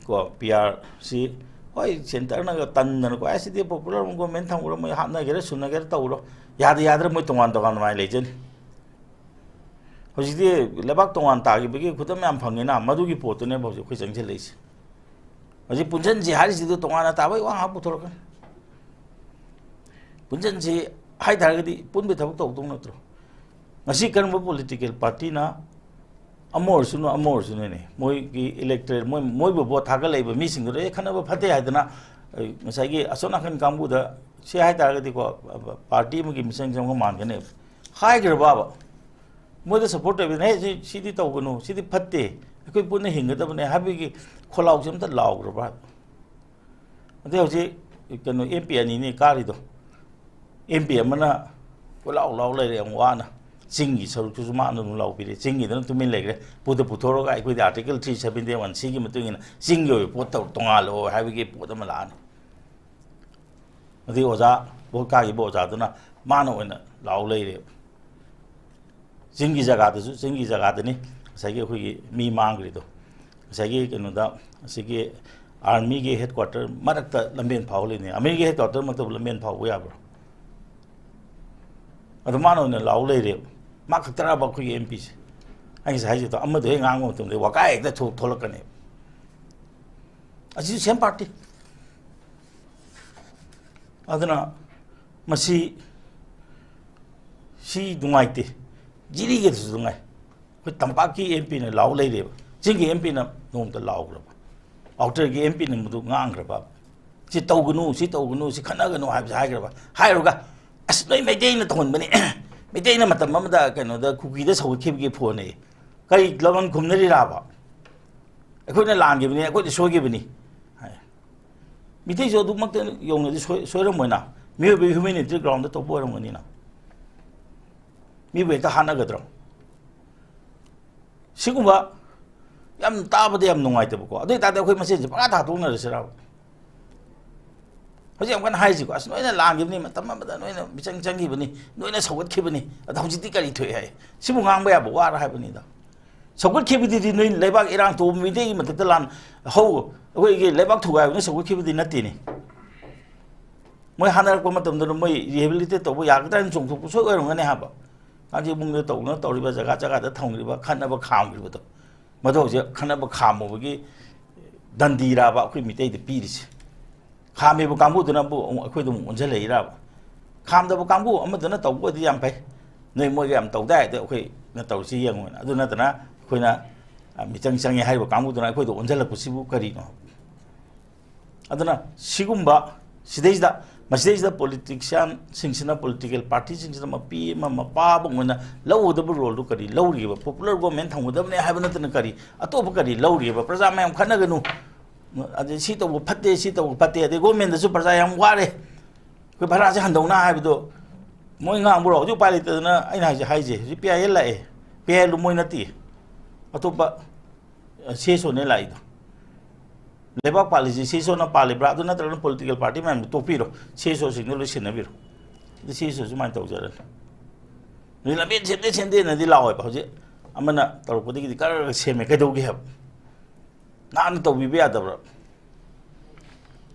ꯀꯣ ꯄꯤ ꯑꯥꯔ ꯁꯤ, ꯍꯣꯏ, ꯁꯦꯟꯇꯔꯅꯒ ꯇꯟꯗꯅꯀꯣ, ꯑꯦ, ꯁꯤꯗꯤ ꯄꯣꯄꯨꯂꯔ ꯒꯣꯔꯃꯦꯟ ꯊꯝꯈ꯭ꯔꯣ, ꯃꯣꯏ ꯍꯥꯞꯅꯒꯦꯔꯥ ꯁꯨꯅꯒꯦꯔꯥ ꯇꯧꯔꯣ, ꯌꯥꯗ ꯌꯥꯗ꯭ꯔꯥ ꯃꯣꯏ ꯇꯣꯉꯥꯟ ꯇꯣꯉꯥꯟ ꯑꯗꯨꯃꯥꯏꯅ ꯂꯩꯖꯅꯤ꯫ ꯍꯧꯖꯤꯛꯇꯤ ꯂꯩꯕꯥꯛ ꯇꯣꯉꯥꯟ ꯇꯥꯈꯤꯕꯒꯤ ꯈꯨꯗꯝ ꯌꯥꯝ ꯐꯪꯉꯤꯅ, ꯃꯗꯨꯒꯤ ꯄꯣꯠꯇꯨꯅꯦꯕ ꯍꯧꯖꯤꯛ ꯑꯩꯈꯣꯏ ꯆꯪꯁꯤꯜꯂꯛꯏꯁꯦ꯫ ꯍꯧꯖꯤꯛ ꯄꯨꯟꯁꯤꯟꯁꯤ ꯍꯥꯏꯔꯤꯁꯤꯗ ꯇꯣꯉꯥꯟꯅ ꯇꯥꯕꯒꯤ ꯋꯥ ꯉꯥꯏꯍꯥꯛ ꯄꯨꯊꯣꯔꯛꯀꯅꯤ꯫ ꯄꯨꯟꯁꯤꯟꯁꯤ ꯍꯥꯏ ꯇꯥꯔꯒꯗꯤ ꯄꯨꯟꯕ ꯊꯕꯛ ꯇꯧꯗꯧ ꯅꯠꯇ꯭ꯔꯣ? ꯉꯁꯤ ꯀꯔꯝꯕ ꯄꯣꯂꯤꯇꯤꯀꯦꯜ ꯄꯥꯔꯇꯤꯅ, ꯑꯃ ꯑꯣꯏꯔꯁꯨꯅꯨ, ꯑꯃ ꯑꯣꯏꯔꯁꯨꯅꯨꯅꯦ, ꯃꯣꯏꯒꯤ ꯏꯂꯦꯛꯇꯔꯦꯠ, ꯃꯣꯏ, ꯃꯣꯏꯕꯨ ꯚꯣꯠ ꯊꯥꯒꯠꯂꯛꯏꯕ ꯃꯤꯁꯤꯡꯗꯨꯗ, "ꯑꯦ, ꯈꯠꯅꯕ ꯐꯠꯇꯦ" ꯍꯥꯏꯗꯅ, ꯑꯩ ꯉꯁꯥꯏꯒꯤ ꯑꯁꯣꯝ ꯅꯥꯀꯟ ꯀꯥꯡꯕꯨꯗ ꯁꯤ ꯍꯥꯏ ꯇꯥꯔꯒꯗꯤꯀꯣ, ꯄꯥꯔꯇꯤ ꯑꯃꯒꯤ ꯃꯤꯆꯪ ꯆꯪꯕ ꯃꯥꯟꯒꯅꯦꯕ꯫ ꯍꯥꯏꯈ꯭ꯔꯕꯕ? ꯃꯣꯏꯗ ꯁꯞꯄꯣꯔꯠ ꯇꯧꯕꯤꯗꯅ, "ꯍꯦ, ꯁꯤ, ꯁꯤꯗꯤ ꯇꯧꯒꯅꯨ, ꯁꯤꯗꯤ ꯐꯠꯇꯦ, ꯑꯩꯈꯣꯏ ꯄꯨꯟꯅ ꯍꯤꯡꯒꯗꯕꯅꯦ" ꯍꯥꯏꯕꯒꯤ ꯈꯣꯜꯂꯥꯎꯁꯦ ꯑꯝꯇ ꯂꯥꯎꯈ꯭ꯔꯕ? ꯑꯗꯩ ꯍꯧꯖꯤꯛ ꯀꯩꯅꯣ, ꯑꯦꯝ ꯄꯤ ꯑꯅꯤꯅꯦ ꯀꯥꯔꯤꯗꯣ꯫ ꯑꯦꯝ ꯄꯤ ꯑꯃꯅ ꯀꯣꯏꯂꯥꯎ ꯂꯥꯎ ꯂꯩꯔꯦ ꯌꯥꯝ ꯋꯥꯅ꯫ ꯆꯤꯡꯒꯤ ꯁꯔꯨꯛꯇꯨꯁꯨ ꯃꯥꯅ ꯑꯗꯨꯝ ꯂꯥꯎꯕꯤꯔꯦ꯫ ꯆꯤꯡꯒꯤꯗꯨꯅ ꯇꯨꯃꯤꯟ ꯂꯩꯈ꯭ꯔꯦ꯫ ꯄꯨꯗ ꯄꯨꯊꯣꯔꯒ ꯑꯩꯈꯣꯏꯗꯤ Article three seventy one C ꯒꯤ ꯃꯇꯨꯡ ꯏꯟꯅ ꯆꯤꯡꯒꯤ ꯑꯣꯏꯕ ꯄꯣꯠ ꯇꯧ-, ꯇꯣꯉꯥꯜꯂꯣ ꯍꯥꯏꯕꯒꯤ ꯄꯣꯠ ꯑꯃ ꯂꯥꯛꯑꯅꯤ꯫ ꯑꯗꯩ ꯑꯣꯖꯥ, ꯚꯣꯠ ꯀꯥꯈꯤꯕ ꯑꯣꯖꯥꯗꯨꯅ ꯃꯥꯅ ꯑꯣꯏꯅ ꯂꯥꯎ ꯂꯩꯔꯦꯕ꯫ ꯆꯤꯡꯒꯤ ꯖꯒꯥꯗꯁꯨ, ꯆꯤꯡꯒꯤ ꯖꯒꯥꯗꯅꯤ ꯉꯁꯥꯏꯒꯤ ꯑꯩꯈꯣꯏꯒꯤ ꯃꯤ ꯃꯥꯡꯈ꯭ꯔꯤꯗꯣ꯫ ꯉꯁꯥꯏꯒꯤ ꯀꯩꯅꯣꯗ, ꯑꯁꯤꯒꯤ ꯑꯥꯔꯃꯤꯒꯤ ꯍꯦꯗ ꯀ꯭ꯋꯥꯇꯔ ꯃꯔꯛꯇ ꯂꯝꯕꯦꯟ ꯐꯥꯎ ꯂꯩꯅꯩ꯫ ꯑꯥꯔꯃꯤꯒꯤ ꯍꯦꯗ ꯀ꯭ꯋꯥꯇꯔ ꯃꯛꯇꯕꯨ ꯂꯝꯕꯦꯟ ꯐꯥꯎꯕ ꯌꯥꯕ꯭ꯔꯣ? ꯑꯗꯣ ꯃꯥꯅ ꯑꯣꯏꯅ ꯂꯥꯎ ꯂꯩꯔꯦꯕ꯫ ꯃꯥ ꯈꯛꯇꯔꯕ ꯑꯩꯈꯣꯏꯒꯤ ꯑꯦꯝ ꯄꯤꯁꯦ? ꯑꯩ ꯉꯁꯥꯏ ꯍꯥꯏꯖꯗꯣ, ꯑꯃꯗꯣ ꯍꯦꯛ ꯉꯥꯡꯕ ꯃꯇꯝꯗ ꯋꯥꯀꯥꯏ ꯍꯦꯛꯇ ꯊꯣꯛ-, ꯊꯣꯛꯂꯛꯀꯅꯦꯕ꯫ ꯑꯁꯤꯁꯨ ꯁꯦꯝ ꯄꯥꯔꯇꯤ꯫ ꯑꯗꯨꯅ ꯃꯁꯤ, ꯁꯤ ꯅꯨꯡꯉꯥꯏꯇꯦ꯫ ꯖꯤꯔꯤꯒꯤꯗꯁꯨ ꯅꯨꯡꯉꯥꯏ꯫ ꯑꯩꯈꯣꯏ ꯇꯝꯄꯥꯛꯀꯤ ꯑꯦꯝ ꯄꯤꯅ ꯂꯥꯎ ꯂꯩꯔꯦꯕ꯫ ꯆꯤꯡꯒꯤ ꯑꯦꯝ ꯄꯤꯅ ꯅꯣꯡꯃꯇ ꯂꯥꯎꯈ꯭ꯔꯕ? ꯑꯥꯎꯇꯔꯒꯤ ꯑꯦꯝ ꯄꯤꯅ ꯃꯗꯨ ꯉꯥꯡꯈ꯭ꯔꯕ? "ꯁꯤ ꯇꯧꯒꯅꯨ, ꯁꯤ ꯇꯧꯒꯅꯨ, ꯁꯤ ꯈꯠꯅꯒꯅꯨ" ꯍꯥꯏꯕꯁꯦ ꯍꯥꯏꯈ꯭ꯔꯕ? ꯍꯥꯏꯔꯨꯔꯒ, "ꯑꯁ, ꯅꯣꯏ ꯃꯩꯇꯩꯅ ꯇꯧꯍꯟꯕꯅꯤ꯫ ꯃꯩꯇꯩꯅ ꯃꯇꯝ ꯑꯃꯗ ꯀꯩꯅꯣꯗ ꯀꯨꯀꯤꯗ ꯁꯧꯒꯠꯈꯤꯕꯒꯤ ꯐꯣꯟꯅꯦ꯫ ꯀꯔꯤ ꯂꯃꯟ ꯈꯨꯝꯅꯔꯤꯔꯥꯕ? ꯑꯩꯈꯣꯏꯅ ꯂꯥꯟꯈꯤꯕꯅꯤ, ꯑꯩꯈꯣꯏꯅ ꯁꯣꯏꯈꯤꯕꯅꯤ" ꯍꯥꯏ꯫ ꯃꯤꯇꯩꯁꯨ ꯑꯗꯨꯃꯛꯇ ꯌꯧꯅꯗꯤ ꯁꯣꯏ-, ꯁꯣꯏꯔꯝꯃꯣꯏꯅ꯫ ꯃꯤꯑꯣꯏꯕꯒꯤ ꯍ꯭ꯌꯨꯃꯦꯅꯤꯇꯤ ꯒ꯭ꯔꯥꯎꯟꯗ ꯇꯧꯕ ꯑꯣꯏꯔꯝꯒꯅꯤꯅ꯫ ꯃꯤꯕꯨ ꯍꯦꯛꯇ ꯍꯥꯠꯅꯒꯗ꯭ꯔꯣ? ꯁꯤꯒꯨꯝꯕ ꯌꯥꯝ ꯇꯥꯕꯗ ꯌꯥꯝ ꯅꯨꯡꯉꯥꯏꯇꯕꯀꯣ꯫ ꯑꯗꯨ ꯑꯣꯏ ꯇꯥꯔꯗꯤ ꯑꯩꯈꯣꯏ ꯃꯁꯦꯟꯁꯦ ꯄꯪꯍꯥꯠꯇ ꯍꯥꯠꯇꯣꯛꯅꯔꯁꯤꯔꯕ? ꯍꯧꯖꯤꯛ ꯌꯥꯝ ꯀꯟꯅ ꯍꯥꯏꯔꯤꯁꯤꯀꯣ, "ꯑꯁ, ꯅꯣꯏꯅ ꯂꯥꯟꯈꯤꯕꯅꯤ, ꯃꯇꯝ ꯑꯃꯗ ꯅꯣꯏꯅ ꯃꯤꯆꯪ ꯆꯪꯈꯤꯕꯅꯤ, ꯅꯣꯏꯅ ꯁꯧꯒꯠꯈꯤꯕꯅꯤ, ꯑꯗꯣ ꯍꯧꯖꯤꯛꯇꯤ ꯀꯔꯤ ꯊꯣꯛꯑꯦ?" ꯍꯥꯏ꯫ ꯁꯤꯕꯨ ꯉꯥꯡꯕ ꯌꯥꯕ ꯋꯥꯔ ꯍꯥꯏꯕꯅꯤꯗ꯫ ꯁꯧꯒꯠꯈꯤꯕꯗꯨꯗꯤ ꯅꯣꯏ ꯂꯩꯕꯥꯛ ꯏꯔꯥꯡ ꯇꯧꯕ ꯃꯤꯇꯩꯒꯤ ꯃꯊꯛꯇ ꯂꯥꯟ ꯍꯧ-, ꯑꯩꯈꯣꯏꯒꯤ ꯂꯩꯕꯥꯛ ꯊꯨꯒꯥꯏꯕꯅ ꯁꯧꯒꯠꯈꯤꯕꯗꯤ ꯅꯠꯇꯦꯅꯦ꯫ ꯃꯣꯏ ꯍꯥꯟꯅꯔꯛꯄ ꯃꯇꯝꯗꯅ ꯃꯣꯏ rehabilitate ꯇꯧꯕ ꯌꯥꯒꯗ꯭ꯔꯥ ꯍꯥꯏꯅ ꯆꯣꯡꯊꯣꯛꯄ ꯁꯣꯏ ꯑꯣꯏꯔꯝꯒꯅꯤ ꯍꯥꯏꯕ꯫ ꯀꯥꯡꯖꯩꯕꯨꯡꯗ ꯇꯧꯗꯅ ꯇꯧꯔꯤꯕ, ꯖꯒꯥ ꯖꯒꯥꯗ ꯊꯝꯈ꯭ꯔꯤꯕ, ꯈꯠꯅꯕ ꯈꯥꯝꯈ꯭ꯔꯤꯕꯗꯣ, ꯃꯗꯨ ꯍꯧꯖꯤꯛ ꯈꯠꯅꯕ ꯈꯥꯝꯃꯨꯕꯒꯤ ꯗꯟꯗꯤꯔꯥꯕ ꯑꯩꯈꯣꯏ ꯃꯤꯇꯩꯗ ꯄꯤꯔꯤꯁꯦ? ꯈꯥꯝꯃꯤꯕ ꯀꯥꯡꯕꯨꯗꯨꯅꯕꯨ ꯑꯃꯨꯛ ꯑꯩꯈꯣꯏꯗ ꯑꯃꯨꯛ ꯑꯣꯟꯁꯤꯜꯂꯛꯏꯔꯕ? ꯈꯥꯝꯗꯕ ꯀꯥꯡꯕꯨ ꯑꯃꯗꯨꯅ ꯇꯧꯕ ꯑꯣꯏꯗꯤ ꯌꯥꯝ ꯐꯩ, ꯅꯣꯏ ꯃꯣꯏꯒ ꯌꯥꯝ ꯇꯧꯗꯥꯏ ꯍꯥꯏꯗ ꯑꯩꯈꯣꯏꯅ ꯇꯧꯔꯤꯁꯤ ꯌꯦꯡꯉꯣꯅ꯫ ꯑꯗꯨ ꯅꯠꯇꯅ ꯑꯩꯈꯣꯏꯅ, ꯑ, ꯃꯤꯆꯪ ꯆꯪꯉꯦ ꯍꯥꯏꯔꯤꯕ ꯀꯥꯡꯕꯨꯗꯨꯅ ꯑꯩꯈꯣꯏꯗ ꯑꯣꯟꯁꯤꯜꯂꯛꯄꯁꯤꯕꯨ ꯀꯔꯤꯅꯣ? ꯑꯗꯨꯅ ꯁꯤꯒꯨꯝꯕ ꯁꯤꯗꯩꯁꯤꯗ, ꯃꯁꯤꯗꯩꯁꯤꯗ ꯄꯣꯂꯤꯇꯤꯁꯤꯌꯥꯟꯁꯤꯡꯁꯤꯅ, ꯄꯣꯂꯤꯇꯤꯀꯦꯜ ꯄꯥꯔꯇꯤꯁꯤꯡꯁꯤꯅ ꯃꯄꯤ ꯑꯃ ꯃꯄꯥ ꯑꯃ ꯑꯣꯏꯅ ꯂꯧꯒꯗꯕ ꯔꯣꯜꯗꯨ ꯀꯔꯤ ꯂꯧꯔꯤꯕ? ꯄꯣꯄꯨꯂꯔ ꯒꯣꯔꯃꯦꯟ ꯊꯝꯒꯗꯕꯅꯦ ꯍꯥꯏꯕ ꯅꯠꯇꯅ ꯀꯔꯤ ꯑꯇꯣꯞꯄ ꯀꯔꯤ ꯂꯧꯔꯤꯕ? ꯄ꯭ꯔꯖꯥ ꯃꯌꯥꯝ ꯈꯠꯅꯒꯅꯨ, ꯑꯗꯩ ꯁꯤ ꯇꯧꯕ ꯐꯠꯇꯦ, ꯁꯤ ꯇꯧꯕ ꯐꯠꯇꯦ, ꯑꯗꯩ ꯒꯣꯔꯃꯦꯟꯗꯁꯨ ꯄ꯭ꯔꯖꯥ ꯌꯥꯝ ꯋꯥꯔꯦ, ꯑꯩꯈꯣꯏ ꯚꯔꯥꯁꯦ ꯍꯟꯗꯧꯅ ꯍꯥꯏꯕꯗꯣ ꯃꯣꯏ ꯉꯥꯡꯕ꯭ꯔꯣ? ꯍꯧꯖꯤꯛ ꯎꯄꯥꯏ ꯂꯩꯇꯗꯅ ꯑꯩꯅ ꯍꯥꯏꯁꯦ, ꯍꯥꯏꯁꯦ ꯍꯧꯖꯤꯛ ꯄꯤ ꯑꯥꯏ ꯑꯦꯜ ꯂꯥꯛꯑꯦ, ꯄꯤ ꯑꯥꯏ ꯑꯦꯜꯗꯨ ꯃꯣꯏ ꯅꯠꯇꯦ, ꯑꯇꯣꯞꯄ ꯁꯤ ꯑꯦꯁ ꯑꯣꯅꯦ ꯂꯥꯛꯏꯗꯣ꯫ ꯂꯩꯕꯥꯛ ꯄꯥꯜꯂꯤꯁꯤ ꯁꯤ ꯑꯦꯁ ꯑꯣꯅ ꯄꯥꯜꯂꯤꯕ꯭ꯔꯥ? ꯑꯗꯨ ꯅꯠꯇ꯭ꯔꯒꯅ ꯄꯣꯂꯤꯇꯤꯀꯦꯜ ꯄꯥꯔꯇꯤ ꯃꯌꯥꯝꯗꯣ ꯇꯣꯛꯄꯤꯔꯣ, ꯁꯤ ꯑꯦꯁ ꯑꯣꯁꯤꯡꯗꯣ ꯂꯣꯏ ꯁꯤꯟꯅꯕꯤꯔꯣ꯫ ꯑꯗꯨ ꯁꯤ ꯑꯦꯁ ꯑꯣ ꯁꯨꯃꯥꯏꯅ ꯇꯧꯖꯔꯅꯤ꯫ ꯅꯣꯏ ꯂꯝꯖꯦꯟ ꯁꯦꯝꯗꯦ ꯁꯦꯝꯗꯦꯅꯗꯤ ꯂꯥꯛꯑꯣꯏꯕ꯫ ꯍꯧꯖꯤꯛ ꯑꯃꯅ ꯇꯧꯔꯛꯄꯗꯒꯤꯗꯤ ꯀꯔ ꯁꯦꯝꯃꯦ, ꯀꯩꯗꯧꯒꯦ ꯍꯥꯏꯕ? ꯅꯥꯟꯅ ꯇꯧꯕꯤꯕ ꯌꯥꯗꯕ꯭ꯔꯥ?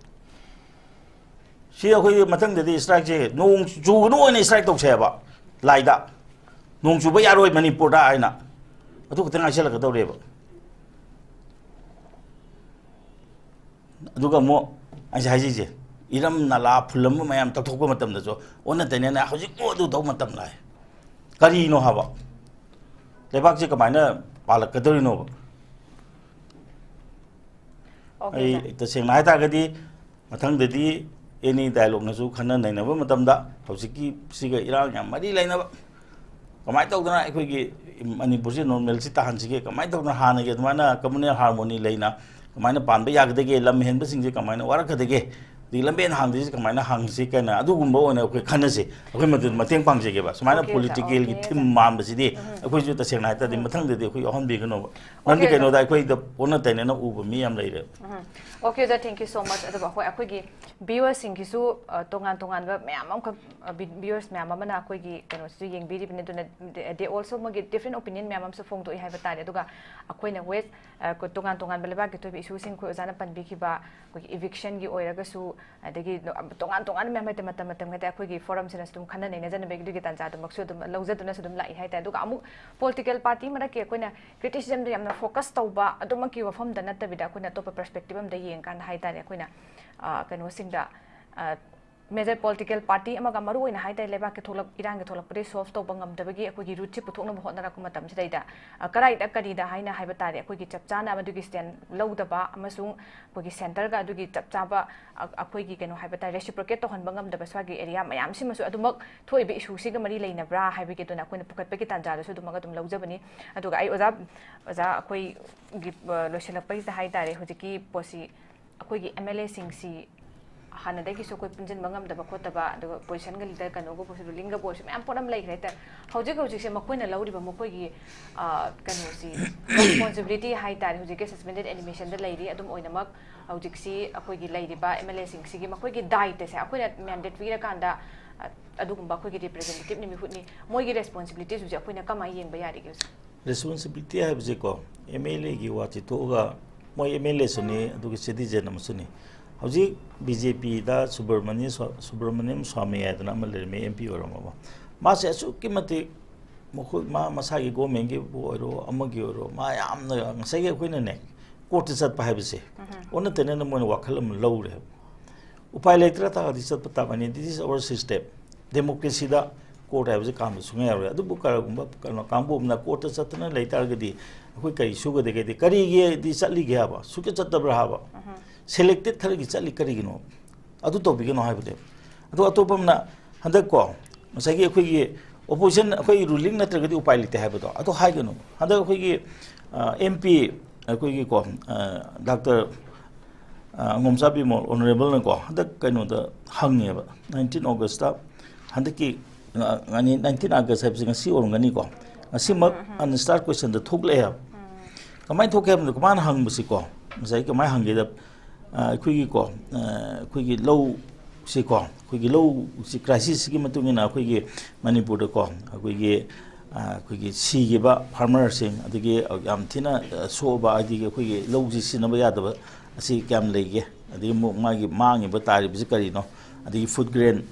ꯁꯤ ꯑꯩꯈꯣꯏꯒꯤ ꯃꯊꯪꯗꯗꯤ ꯁ꯭ꯇ꯭ꯔꯥꯏꯛꯁꯦ ꯅꯣꯡ ꯆꯨꯒꯅꯨ ꯑꯣꯏꯅ ꯁ꯭ꯇ꯭ꯔꯥꯏꯛ ꯇꯧꯁꯦ ꯍꯥꯏꯕ, ꯂꯥꯏꯗ꯫ ꯅꯣꯡ ꯆꯨꯕ ꯌꯥꯔꯣꯏ ꯃꯅꯤꯄꯨꯔꯗ ꯍꯥꯏꯅ꯫ ꯑꯗꯨ ꯈꯛꯇ ꯉꯥꯏꯁꯜꯂꯛꯀꯗꯧꯔꯦꯕ꯫ ꯑꯗꯨꯒ ꯑꯃꯨꯛ ꯑꯩꯁꯦ ꯍꯥꯏꯖꯩꯁꯦ, ꯏꯔꯝ ꯅꯂꯥ ꯐꯨꯜꯂꯝꯕ ꯃꯌꯥꯝ ꯇꯧꯊꯣꯛꯄ ꯃꯇꯝꯗꯁꯨ ꯑꯣꯟꯅ ꯇꯩꯅꯅ ꯍꯧꯖꯤꯛꯄꯨ ꯑꯗꯨ ꯇꯧ ꯃꯇꯝ ꯂꯥꯛꯑꯦ꯫ ꯀꯔꯤꯅꯣ ꯍꯥꯏꯕ? ꯂꯩꯕꯥꯛꯁꯦ ꯀꯃꯥꯏꯅ ꯄꯥꯜꯂꯛꯀꯗꯧꯔꯤꯅꯣꯕ? ꯑꯣꯀꯦ, ꯑꯩ ꯁꯥꯔ꯫ ꯇꯁꯦꯡꯅ ꯍꯥꯏ ꯇꯥꯔꯒꯗꯤ ꯃꯊꯪꯗꯗꯤ ꯑꯦꯅꯤ ꯗꯥꯏꯂꯣꯛꯅꯁꯨ ꯈꯟꯅ ꯅꯩꯅꯕ ꯃꯇꯝꯗ ꯍꯧꯖꯤꯛꯀꯤ ꯁꯤꯒ ꯏꯔꯥꯡ ꯌꯥꯝ ꯃꯔꯤ ꯂꯩꯅꯕ, ꯀꯃꯥꯏꯅ ꯇꯧꯗꯅ ꯑꯩꯈꯣꯏꯒꯤ ꯃꯅꯤꯄꯨꯔꯁꯤ ꯅꯣꯔꯃꯦꯜꯁꯤ ꯇꯥꯍꯟꯁꯤꯒꯦ, ꯀꯃꯥꯏꯅ ꯇꯧꯗꯅ ꯍꯥꯟꯅꯒꯤ ꯑꯗꯨꯃꯥꯏꯅ ꯀꯝꯃꯨꯅꯦꯜ ꯍꯥꯔꯃꯣꯅꯤ ꯂꯩꯅ ꯀꯃꯥꯏꯅ ꯄꯥꯟꯕ ꯌꯥꯒꯗꯒꯦ, ꯂꯝ ꯍꯦꯟꯕꯁꯤꯡꯁꯦ ꯀꯃꯥꯏꯅ ꯋꯥꯔꯛꯀꯗꯒꯦ, ꯑꯗꯒꯤ ꯂꯝꯕꯦꯟ ꯍꯥꯡꯗ꯭ꯔꯤꯁꯤ ꯀꯃꯥꯏꯅ ꯍꯥꯡꯁꯤ ꯀꯥꯏꯅ ꯑꯗꯨꯒꯨꯝꯕ ꯑꯣꯏꯅ ꯑꯩꯈꯣꯏ ꯈꯟꯅꯁꯤ꯫ ꯑꯩꯈꯣꯏ ꯃꯗꯨꯗ ꯃꯇꯦꯡ ꯄꯥꯡꯖꯒꯦꯕ꯫ ꯁꯨꯃꯥꯏꯅ Okay, ꯄꯣꯂꯤꯇꯤꯀꯦꯜꯒꯤ okay. ꯊꯤꯝ ꯃꯥꯟꯕꯁꯤꯗꯤ ꯑꯩꯈꯣꯏꯁꯨ ꯇꯁꯦꯡꯅ ꯍꯥꯏ ꯇꯥꯔꯗꯤ ꯃꯊꯪꯗꯗꯤ ꯑꯩꯈꯣꯏ ꯌꯥꯎꯍꯟꯕꯤꯒꯅꯣꯕ꯫ ꯃꯔꯝꯗꯤ Okay, ꯀꯩꯅꯣꯗ ꯑꯩꯈꯣꯏꯗ ꯑꯣꯟꯅ ꯇꯩꯅꯅ ꯎꯕ ꯃꯤ ꯌꯥꯝ ꯂꯩꯔꯦ꯫ ꯎꯝ꯫ Okay, ꯑꯣꯖꯥ, thank you so much꯫ ꯑꯗꯨꯒ ꯍꯣꯏ, ꯑꯩꯈꯣꯏꯒꯤ viewersꯁꯤꯡꯒꯤꯁꯨ ꯑ, ꯇꯣꯉꯥꯟ ꯇꯣꯉꯥꯟꯕ ꯃꯌꯥꯝ ꯑꯃꯈꯛ, ꯑ, vi- viewers ꯃꯌꯥꯝ ꯑꯃꯅ ꯑꯩꯈꯣꯏꯒꯤ ꯀꯩꯅꯣꯁꯤꯁꯨ ꯌꯦꯡꯕꯤꯔꯤꯕꯅꯤ꯫ ꯑꯗꯨꯅ they also ꯃꯣꯏꯒꯤ different opinion ꯃꯌꯥꯝ ꯑꯃꯁꯨ ꯐꯣꯡꯗꯣꯛꯏ ꯍꯥꯏꯕ ꯇꯥꯔꯦ꯫ ꯑꯗꯨꯒ ꯑꯩꯈꯣꯏꯅ West, ꯑ, ꯀꯣ- ꯇꯣꯉꯥꯟ ꯇꯣꯉꯥꯟꯕ ꯂꯩꯕꯥꯛꯀꯤ ꯊꯣꯏꯕ issueꯁꯤꯡ, ꯑꯩꯈꯣꯏ ꯑꯣꯖꯥꯅ ꯄꯟꯕꯤꯈꯤꯕ ꯑꯩꯈꯣꯏꯒꯤ evictionꯒꯤ ꯑꯣꯏꯔꯒꯁꯨ, ꯑꯗꯒꯤ ꯅꯣ- ꯇꯣꯉꯥꯟ ꯇꯣꯉꯥꯟꯕ ꯃꯌꯥꯝ ꯍꯥꯏꯇꯥꯔꯦ, ꯃꯇꯝ ꯃꯇꯝꯒꯤ ꯍꯥꯏꯇꯥꯔꯦ, ꯑꯩꯈꯣꯏꯒꯤ forumꯁꯤꯅꯁꯨ ꯑꯗꯨꯝ ꯈꯟꯅ ꯅꯩꯅꯖꯅꯕꯒꯤ ꯑꯗꯨꯒꯤ ꯇꯥꯟꯖꯥꯗꯨꯃꯛꯁꯨ ꯑꯗꯨꯝ ꯂꯧꯖꯗꯨꯅꯁꯨ ꯑꯗꯨꯝ ꯂꯥꯛꯏ ꯍꯥꯏꯇꯥꯔꯦ꯫ ꯑꯗꯨꯒ ꯑꯃꯨꯛ political party ꯃꯔꯛꯀꯤ ꯑꯩꯈꯣꯏꯅ criticismꯗ ꯌꯥꯝꯅ focus ꯇꯧꯕ ꯑꯗꯨꯃꯛꯀꯤ ꯋꯥꯐꯝꯗ ꯅꯠꯇꯕꯤꯗ, ꯑꯩꯈꯣꯏꯅ ꯑꯇꯣꯞꯄ perspective ꯑꯃꯗ ꯌꯦꯡꯀꯥꯟꯗ ꯍꯥꯏꯇꯥꯔꯦ, ꯑꯩꯈꯣꯏꯅ, ꯑ, ꯀꯩꯅꯣꯁꯤꯡꯗ, ꯑ, major political party ꯑꯃꯒ ꯃꯔꯨ ꯑꯣꯏꯅ ꯍꯥꯏꯇꯥꯔꯦ, ꯂꯩꯕꯥꯛꯀꯤ ꯊꯣꯛꯂꯛ-, ꯏꯔꯥꯡꯒꯤ ꯊꯣꯛꯂꯛꯄꯗꯒꯤ solve ꯇꯧꯕ ꯉꯝꯗꯕꯒꯤ ꯑꯩꯈꯣꯏꯒꯤ ꯔꯨꯠꯁꯤ ꯄꯨꯊꯣꯛꯅꯕ ꯍꯣꯠꯅꯔꯛꯄ ꯃꯇꯝꯁꯤꯗꯩꯗ, ꯑ, ꯀꯗꯥꯏꯗ ꯀꯔꯤꯗ ꯍꯥꯏꯅ ꯍꯥꯏꯕ ꯇꯥꯔꯦ, ꯑꯩꯈꯣꯏꯒꯤ ꯆꯞ ꯆꯥꯅ ꯃꯗꯨꯒꯤ stand ꯂꯧꯗꯕ ꯑꯃꯁꯨꯡ ꯑꯩꯈꯣꯏꯒꯤ centreꯒ ꯑꯗꯨꯒꯤ ꯆꯞ ꯆꯥꯕ, ꯑ-, ꯑꯩꯈꯣꯏꯒꯤ ꯀꯩꯅꯣ ꯍꯥꯏꯕ ꯇꯥꯔꯦ, reciprocate ꯇꯧꯍꯟꯕ ꯉꯝꯗꯕ ꯁ꯭ꯋꯥꯏꯒꯤ area ꯃꯌꯥꯝꯁꯤꯃꯁꯨ ꯑꯗꯨꯃꯛ ꯊꯣꯛꯏꯕ issueꯁꯤꯒ ꯃꯔꯤ ꯂꯩꯅꯕ꯭ꯔꯥ ꯍꯥꯏꯕꯒꯤ ꯑꯗꯨꯅ ꯑꯩꯈꯣꯏꯅ ꯄꯨꯈꯠꯄꯒꯤ ꯇꯥꯟꯖꯥꯗꯨꯁꯨ ꯑꯗꯨꯃꯛ ꯑꯗꯨꯝ ꯂꯧꯖꯕꯅꯤ꯫ ꯑꯗꯨꯒ ꯑꯩ ꯑꯣꯖꯥ, ꯑꯣꯖꯥ ꯑꯩꯈꯣꯏꯒꯤ, ꯑ, ꯂꯣꯏꯁꯤꯜꯂꯛꯄꯒꯤꯁꯤꯗ ꯍꯥꯏꯇꯥꯔꯦ, ꯍꯧꯖꯤꯛꯀꯤ ꯄꯣꯠꯁꯤ ꯑꯩꯈꯣꯏꯒꯤ MLAꯁꯤꯡꯁꯤ ꯍꯥꯟꯅꯗꯒꯤꯁꯨ ꯑꯩꯈꯣꯏ ꯄꯨꯟꯁꯤꯟꯕ ꯉꯝꯗꯕ ꯈꯣꯠꯇꯕ, ꯑꯗꯨꯒ positionꯒ leader ꯀꯩꯅꯣꯒ ꯄꯣꯠꯁꯤ, rulingꯒ ꯄꯣꯠꯁꯤ ꯃꯌꯥꯝ ꯄꯣꯠ ꯑꯃ ꯂꯩꯈ꯭ꯔꯦ ꯍꯥꯏꯇꯥꯔꯦ꯫ ꯍꯧꯖꯤꯛ ꯍꯧꯖꯤꯛꯁꯦ ꯃꯈꯣꯏꯅ ꯂꯧꯔꯤꯕ ꯃꯈꯣꯏꯒꯤ, ꯑ, ꯀꯩꯅꯣꯁꯤ, responsibility ꯍꯥꯏꯇꯥꯔꯦ, ꯍꯧꯖꯤꯛꯀꯤ suspended animationꯗ ꯂꯩꯔꯤ꯫ ꯑꯗꯨꯝ ꯑꯣꯏꯅꯃꯛ ꯍꯧꯖꯤꯛꯁꯤ ꯑꯩꯈꯣꯏꯒꯤ ꯂꯩꯔꯤꯕ MLAꯁꯤꯡꯁꯤꯒꯤ ꯃꯈꯣꯏꯒꯤ ꯗꯥꯏꯇꯁꯦ ꯑꯩꯈꯣꯏꯅ mandate ꯄꯤꯔꯀꯥꯟꯗ, ꯑ, ꯑꯗꯨꯒꯨꯝꯕ ꯑꯩꯈꯣꯏꯒꯤ representativeꯅꯤ, ꯃꯤꯍꯨꯠꯅꯤ, ꯃꯣꯏꯒꯤ responsibilityꯁꯤꯡꯁꯦ ꯑꯩꯈꯣꯏꯅ ꯀꯃꯥꯏꯅ ꯌꯦꯡꯕ ꯌꯥꯔꯤꯒꯦ ꯍꯧꯖꯤꯛ? Responsibility ꯍꯥꯏꯕꯁꯦꯀꯣ, MLAꯒꯤ ꯋꯥꯁꯤ ꯊꯣꯛꯑꯒ ꯃꯣꯏ MLAꯁꯨꯅꯤ, ꯑꯗꯨꯒ citizen ꯑꯃꯁꯨꯅꯤ꯫ ꯍꯧꯖꯤꯛ BJPꯗ ꯁꯨꯕ꯭ꯔꯃꯅꯤ ꯁ꯭ꯋꯥ-, ꯁꯨꯕ꯭ꯔꯃꯅꯤꯌꯝ ꯁ꯭ꯋꯥꯃꯤ ꯍꯥꯏꯗꯅ ꯑꯃ ꯂꯩꯔꯝꯃꯤ, MP ꯑꯣꯏꯔꯝꯃꯕ꯫ ꯃꯥꯁꯦ ꯑꯁꯨꯛꯀꯤ ꯃꯇꯤꯛ ꯃꯈꯣꯏ, ꯃꯥ ꯃꯁꯥꯒꯤ governmentꯀꯤꯕꯨ ꯑꯣꯏꯔꯣ, ꯑꯃꯒꯤ ꯑꯣꯏꯔꯣ, ꯃꯥ ꯌꯥꯝꯅ ꯉꯁꯥꯏꯒꯤ ꯑꯩꯈꯣꯏꯅꯅꯦ, courtꯇ ꯆꯠꯄ ꯍꯥꯏꯕꯁꯦ ꯑꯣꯟꯅ ꯇꯩꯅꯅ ꯃꯣꯏꯅ ꯋꯥꯈꯜ ꯑꯃ ꯂꯧꯔꯦꯕ꯫ ꯎꯄꯥꯏ ꯂꯩꯇ꯭ꯔ ꯇꯥꯔꯒꯗꯤ ꯆꯠꯄ ꯇꯥꯕꯅꯤ꯫ This is our system꯫ Democracyꯗ court ꯍꯥꯏꯕꯁꯦ ꯀꯥꯟꯕ ꯁꯨꯡꯌꯥ ꯌꯥꯔꯣꯏ꯫ ꯑꯗꯨꯕꯨ ꯀꯔꯤꯒꯨꯝꯕ ꯀꯩꯅꯣ ꯀꯥꯡꯕꯨ ꯑꯃꯅ courtꯇ ꯆꯠꯇꯅ ꯂꯩ ꯇꯥꯔꯒꯗꯤ ꯑꯩꯈꯣꯏ ꯀꯔꯤ ꯁꯨꯒꯗꯒꯦꯗꯤ, ꯀꯔꯤꯒꯤꯗꯤ ꯆꯠꯂꯤꯒꯦ ꯍꯥꯏꯕ, ꯁꯨꯛꯆꯠ ꯆꯠꯇꯕ꯭ꯔꯥ ꯍꯥꯏꯕ, selected ꯈꯔꯒꯤ ꯆꯠꯂꯤ ꯀꯔꯤꯒꯤꯅꯣ? ꯑꯗꯨ ꯇꯧꯕꯤꯒꯅꯣ ꯍꯥꯏꯕꯅꯦꯕ꯫ ꯑꯗꯣ ꯑꯇꯣꯞꯄ ꯑꯃꯅ ꯍꯟꯗꯛ ꯀꯣ, ꯉꯁꯥꯏꯒꯤ ꯑꯩꯈꯣꯏꯒꯤ opposition, ꯑꯩꯈꯣꯏ ruling ꯅꯠꯇ꯭ꯔꯒꯗꯤ ꯎꯄꯥꯏ ꯂꯩꯇꯦ ꯍꯥꯏꯕꯗꯣ ꯑꯗꯨ ꯍꯥꯏꯒꯅꯨ꯫ ꯍꯟꯗꯛ ꯑꯩꯈꯣꯏꯒꯤ, ꯑ, MP, ꯑꯩꯈꯣꯏꯒꯤ ꯀꯣ, ꯑ, Doctor, ꯑ, ꯑꯉꯣꯝꯆꯥ ꯕꯤꯃꯣꯜ Honourable ꯅꯀꯣ, ꯍꯟꯗꯛ ꯀꯩꯅꯣꯗ ꯍꯪꯉꯦꯕ, nineteen August ꯇ, ꯍꯟꯗꯛꯀꯤ, ꯑ, ꯉꯅꯤ-, nineteen August ꯍꯥꯏꯕꯁꯦ ꯉꯁꯤ ꯑꯣꯏꯔꯝꯒꯅꯤꯀꯣ, ꯉꯁꯤꯃꯛ ꯎꯝ, ꯎꯝ, ꯎꯝ꯫ Unstart Question ꯗ ꯊꯣꯛꯂꯛꯑꯦ ꯍꯥꯏꯕ꯫ ꯎꯝ꯫ ꯀꯃꯥꯏꯅ ꯊꯣꯛꯀꯦ ꯍꯥꯏꯕꯗ, ꯃꯥꯅ ꯍꯪꯕꯁꯤꯀꯣ, ꯉꯁꯥꯏ ꯀꯃꯥꯏꯅ ꯍꯪꯒꯦꯗ, ꯑ, ꯑꯩꯈꯣꯏꯒꯤꯀꯣ, ꯑ, ꯑꯩꯈꯣꯏꯒꯤ ꯂꯧꯁꯤꯀꯣ, ꯑꯩꯈꯣꯏꯒꯤ ꯂꯧꯁꯤ crisis ꯁꯤꯒꯤ ꯃꯇꯨꯡ ꯏꯟꯅ ꯑꯩꯈꯣꯏꯒꯤ ꯃꯅꯤꯄꯨꯔꯗꯀꯣ, ꯑꯩꯈꯣꯏꯒꯤ, ꯑ, ꯑꯩꯈꯣꯏꯒꯤ ꯁꯤꯈꯤꯕ farmer ꯁꯤꯡ, ꯑꯗꯒꯤ ꯌꯥꯝ ꯊꯤꯅ, ꯑ, ꯁꯣꯛꯑꯕ, ꯍꯥꯏꯗꯤ ꯑꯩꯈꯣꯏꯒꯤ ꯂꯧꯁꯤ ꯁꯤꯖꯤꯟꯅꯕ ꯌꯥꯗꯕ ꯑꯁꯤ ꯀꯌꯥꯝ ꯂꯩꯒꯦ, ꯑꯗꯒꯤ ꯑꯃꯨꯛ ꯃꯥꯒꯤ ꯃꯥꯡꯉꯤꯕ ꯇꯥꯔꯤꯕꯁꯤ ꯀꯔꯤꯅꯣ, ꯑꯗꯒꯤ food grain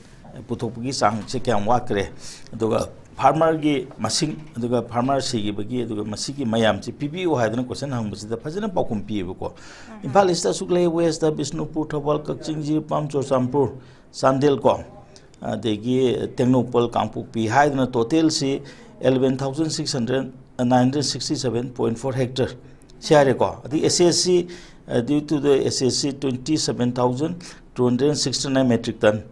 ꯄꯨꯊꯣꯛꯄꯒꯤ ꯆꯥꯡꯁꯦ ꯀꯌꯥꯝ ꯋꯥꯠꯈ꯭ꯔꯦ, ꯑꯗꯨꯒ farmer ꯒꯤ ꯃꯁꯤꯡ, ꯑꯗꯨꯒ farmer ꯁꯤꯈꯤꯕꯒꯤ, ꯑꯗꯨꯒ ꯃꯁꯤꯒꯤ ꯃꯌꯥꯝꯁꯤ ꯄꯤꯕꯤꯌꯨ ꯍꯥꯏꯗꯅ question ꯍꯪꯕꯁꯤꯗ ꯐꯖꯅ ꯄꯥꯎꯈꯨꯝ ꯄꯤꯌꯦꯕꯀꯣ꯫ ꯎꯝ꯫ ꯏꯝꯐꯥꯜ East ꯇꯁꯨ ꯂꯩ, West ꯇ ꯕꯤꯁꯅꯨꯄꯨꯔ, ꯊꯧꯕꯥꯜ, ꯀꯛꯆꯤꯡ, ꯖꯤꯔꯤꯕꯥꯝ, ꯆꯨꯔꯆꯥꯟꯄꯨꯔ, ꯆꯥꯟꯗꯦꯜ ꯀꯣ, ꯑꯗꯒꯤ ꯇꯦꯡꯅꯧꯄꯜ, ꯀꯥꯡꯄꯣꯛꯄꯤ ꯍꯥꯏꯗꯅ total ꯁꯤ eleven thousand six hundred, nine hundred sixty seven point four hectare ꯁꯤ ꯍꯥꯏꯔꯦꯀꯣ꯫ ꯑꯗꯒꯤ S S C, uh, due to the S S C, twenty seven thousand two hundred sixty nine metric ton,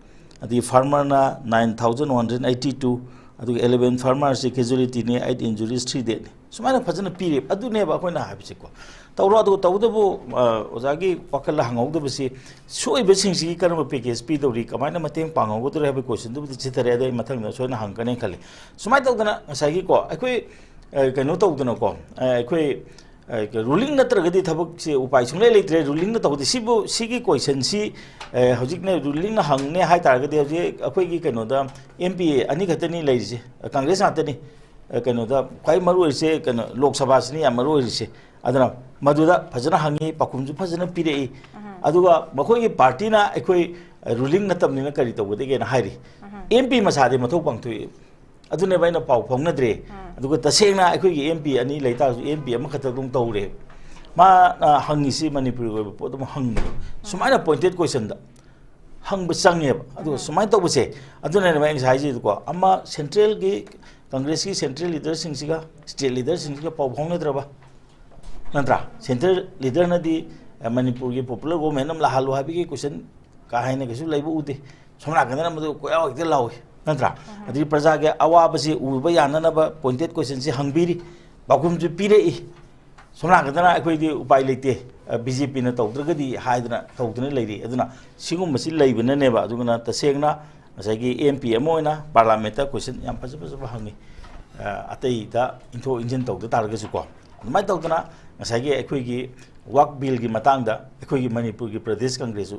ꯑꯗꯒꯤ farmer ꯅ nine thousand one hundred eighty two, ꯑꯗꯨꯒ eleven farmer ꯁꯤ casualty ꯅꯤ, eight injuries, three dead ꯅꯤ꯫ ꯁꯨꯃꯥꯏꯅ ꯐꯖꯅ ꯄꯤꯔꯦ꯫ ꯑꯗꯨꯅꯦꯕ ꯑꯩꯈꯣꯏꯅ ꯍꯥꯏꯕꯁꯦꯀꯣ꯫ ꯇꯧꯔꯣ, ꯑꯗꯨꯒ ꯇꯧꯕꯇꯕꯨ, ꯑ, ꯑꯣꯖꯥꯒꯤ ꯋꯥꯈꯜꯗ ꯍꯪꯍꯧꯗꯕꯁꯤ, ꯁꯣꯛꯏꯕꯁꯤꯡꯁꯤꯒꯤ ꯀꯔꯝꯕ package ꯄꯤꯗꯧꯔꯤ, ꯀꯃꯥꯏꯅ ꯃꯇꯦꯡ ꯄꯥꯡꯍꯧꯒꯗꯧꯔꯤ ꯍꯥꯏꯕꯒꯤ question ꯗꯨꯕꯨꯗꯤ ꯆꯤꯊꯔꯦ꯫ ꯑꯗꯣ ꯑꯩ ꯃꯊꯪꯗ ꯁꯣꯏꯅ ꯍꯪꯉꯛꯀꯅꯤ ꯈꯜꯂꯤ꯫ ꯁꯨꯃꯥꯏꯅ ꯇꯧꯗꯅ ꯉꯁꯥꯏꯒꯤꯀꯣ, ꯑꯩꯈꯣꯏ, ꯑ, ꯀꯩꯅꯣ ꯇꯧꯗꯅꯀꯣ, ꯑ, ꯑꯩꯈꯣꯏ, ꯑ, ruling ꯅꯠꯇ꯭ꯔꯒꯗꯤ ꯊꯕꯛꯁꯦ ꯎꯄꯥꯏ ꯁꯨꯡꯂꯩ ꯂꯩꯇ꯭ꯔꯦ꯫ Ruling ꯅ ꯇꯧꯗꯦ꯫ ꯁꯤꯕꯨ, ꯁꯤꯒꯤ question ꯁꯤ, ꯑ, ꯍꯧꯖꯤꯛꯅ ruling ꯅ ꯍꯪꯅꯦ ꯍꯥꯏ ꯇꯥꯔꯒꯗꯤ, ꯍꯧꯖꯤꯛ ꯑꯩꯈꯣꯏꯒꯤ ꯀꯩꯅꯣꯗ M P ꯑꯅꯤ ꯈꯛꯇꯅꯤ ꯂꯩꯔꯤꯁꯦ, Congress ꯉꯥꯛꯇꯅꯤ꯫ ꯑ, ꯀꯩꯅꯣꯗ ꯈ꯭ꯋꯥꯏ ꯃꯔꯨ ꯑꯣꯏꯔꯤꯁꯦ ꯀꯩꯅꯣ, ꯂꯣꯛ ꯁꯚꯥꯁꯤꯅꯤ ꯌꯥꯝ ꯃꯔꯨ ꯑꯣꯏꯔꯤꯁꯦ꯫ ꯑꯗꯨꯅ ꯃꯗꯨꯗ ꯐꯖꯅ ꯍꯪꯉꯤ, ꯄꯥꯎꯈꯨꯝꯁꯨ ꯐꯖꯅ ꯄꯤꯔꯛꯏ꯫ ꯎꯝ꯫ ꯑꯗꯨꯒ ꯃꯈꯣꯏꯒꯤ party ꯅ ꯑꯩꯈꯣꯏ, ꯑ, ruling ꯅꯠꯇꯕꯅꯤꯅ ꯀꯔꯤ ꯇꯧꯒꯗꯒꯦꯅ ꯍꯥꯏꯔꯤ꯫ ꯎꯝ꯫ M P ꯃꯁꯥꯗꯤ ꯃꯊꯧ ꯄꯥꯡꯊꯣꯛꯏ꯫ ꯑꯗꯨꯅꯦꯕ ꯑꯩꯅ ꯄꯥꯎ ꯐꯥꯎꯅꯗ꯭ꯔꯦ꯫ ꯎꯝ꯫ ꯑꯗꯨꯒ ꯇꯁꯦꯡꯅ ꯑꯩꯈꯣꯏꯒꯤ M P ꯑꯅꯤ ꯂꯩꯇꯥꯔꯁꯨ, M P ꯑꯃꯈꯛꯇ ꯑꯗꯨꯝ ꯇꯧꯔꯦ꯫ ꯃꯥꯅ ꯍꯪꯉꯤꯁꯤ ꯃꯅꯤꯄꯨꯔꯒꯤ ꯑꯣꯏꯕ ꯄꯣꯠ ꯑꯃ ꯍꯪꯕꯗꯣ꯫ ꯁꯨꯃꯥꯏꯅ pointed question ꯗ ꯍꯪꯕ ꯆꯪꯉꯦꯕ꯫ ꯑꯗꯨꯒ ꯎꯝ꯫ ꯁꯨꯃꯥꯏꯅ ꯇꯧꯕꯁꯦ, ꯑꯗꯨꯅꯅꯦꯕ ꯑꯩ ꯉꯁꯥꯏ ꯍꯥꯏꯖꯩꯗꯨꯀꯣ, ꯑꯃ central ꯒꯤ Congress ꯀꯤ central leader ꯁꯤꯡꯁꯤꯒ state leader ꯁꯤꯡꯁꯤꯒ ꯄꯥꯎ ꯐꯥꯎꯅꯗ꯭ꯔꯕ? ꯅꯠꯇ꯭ꯔꯥ? Central leader ꯅꯗꯤ, ꯑ, ꯃꯅꯤꯄꯨꯔꯒꯤ popular government ꯑꯃ ꯂꯥꯛꯍꯜꯂꯨ ꯍꯥꯏꯕꯒꯤ question ꯀꯥ ꯍꯦꯟꯅ ꯀꯩꯁꯨ ꯂꯩꯕ ꯎꯗꯦ꯫ ꯁꯣꯝ ꯅꯥꯀꯟꯗꯅ ꯃꯗꯨ ꯀꯣꯏꯌꯥꯎ ꯍꯦꯛꯇ ꯂꯥꯎꯏ, ꯅꯠꯇ꯭ꯔꯥ? ꯎꯝ꯫ ꯑꯗꯒꯤ ꯄ꯭ꯔꯖꯥꯒꯤ ꯑꯋꯥꯕꯁꯤ ꯎꯕ ꯌꯥꯅꯅꯕ pointed question ꯁꯤ ꯍꯪꯕꯤꯔꯤ, ꯄꯥꯎꯈꯨꯝꯁꯨ ꯄꯤꯔꯛꯏ꯫ ꯁꯣꯝ ꯅꯥꯀꯟꯗꯅ ꯑꯩꯈꯣꯏꯗꯤ ꯎꯄꯥꯏ ꯂꯩꯇꯦ, ꯕꯤ ꯖꯦ ꯄꯤꯅ ꯇꯧꯗ꯭ꯔꯒꯗꯤ ꯍꯥꯏꯗꯅ ꯇꯧꯗꯨꯅ ꯂꯩꯔꯤ꯫ ꯑꯗꯨꯅ ꯁꯤꯒꯨꯝꯕꯁꯤ ꯂꯩꯕꯅꯅꯦꯕ꯫ ꯑꯗꯨꯅ ꯇꯁꯦꯡꯅ ꯉꯁꯥꯏꯒꯤ ꯑꯦꯝ ꯄꯤ ꯑꯃ ꯑꯣꯏꯅ ꯄꯥꯔꯂꯥꯃꯦꯟꯠꯇ ꯀꯣꯏꯁꯟ ꯌꯥꯝ ꯐꯖ ꯐꯖꯕ ꯍꯪꯉꯤ꯫ ꯑ, ꯑꯇꯩꯗ ꯏꯟꯊꯣꯛ ꯏꯟꯁꯤꯟ ꯇꯧꯗ ꯇꯥꯔꯒꯁꯨꯀꯣ꯫ ꯑꯗꯨꯃꯥꯏꯅ ꯇꯧꯗꯅ ꯉꯁꯥꯏꯒꯤ ꯑꯩꯈꯣꯏꯒꯤ ꯋꯥꯛ ꯕꯤꯜꯒꯤ ꯃꯇꯥꯡꯗ ꯑꯩꯈꯣꯏꯒꯤ ꯃꯅꯤꯄꯨꯔꯒꯤ ꯄ꯭ꯔꯗꯦꯁ ꯀꯪꯒ꯭ꯔꯦꯁꯁꯨ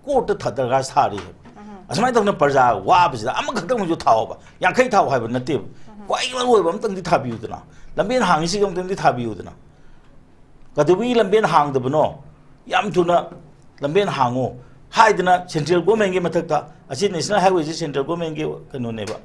ꯀꯣꯔꯠꯇ ꯊ-, ꯗꯔꯀꯥꯔ ꯁꯥꯔꯤ ꯍꯥꯏꯕ꯫ ꯑꯁꯨꯃꯥꯏꯅ ꯇꯧꯗꯅ ꯄ꯭ꯔꯖꯥ ꯋꯥꯕꯁꯤꯗ ꯑꯃꯈꯛꯇꯪꯁꯨ ꯊꯥꯎꯑꯣꯕ, ꯌꯥꯡꯈꯩ ꯊꯥꯎ ꯍꯥꯏꯕ ꯅꯠꯇꯦꯕ꯫ ꯈ꯭ꯋꯥꯏ ꯃꯔꯨ ꯑꯣꯏꯕ ꯑꯃꯇꯪꯗꯤ ꯊꯥꯕꯤꯌꯨꯗꯅ, ꯂꯝꯕꯦꯟ ꯍꯥꯡꯉꯤꯁꯤꯒꯤ ꯑꯃꯇꯪꯗꯤ ꯊꯥꯕꯤꯌꯨꯗꯅ꯫ ꯀꯩꯗꯧꯕꯒꯤ ꯂꯝꯕꯦꯟ ꯍꯥꯡꯗꯕꯅꯣ? ꯌꯥꯝ ꯊꯨꯅ ꯂꯝꯕꯦꯟ ꯍꯥꯡꯉꯣ ꯍꯥꯏꯗꯅ ꯁꯦꯟꯇ꯭ꯔꯦꯜ ꯒꯣꯔꯃꯦꯟꯒꯤ ꯃꯊꯛꯇ, ꯑꯁꯤ ꯅꯦꯁꯅꯦꯜ ꯍꯥꯏꯋꯦꯁꯤ ꯁꯦꯟꯇ꯭ꯔꯦꯜ ꯒꯣꯔꯃꯦꯟꯒꯤ ꯀꯩꯅꯣꯅꯦꯕ,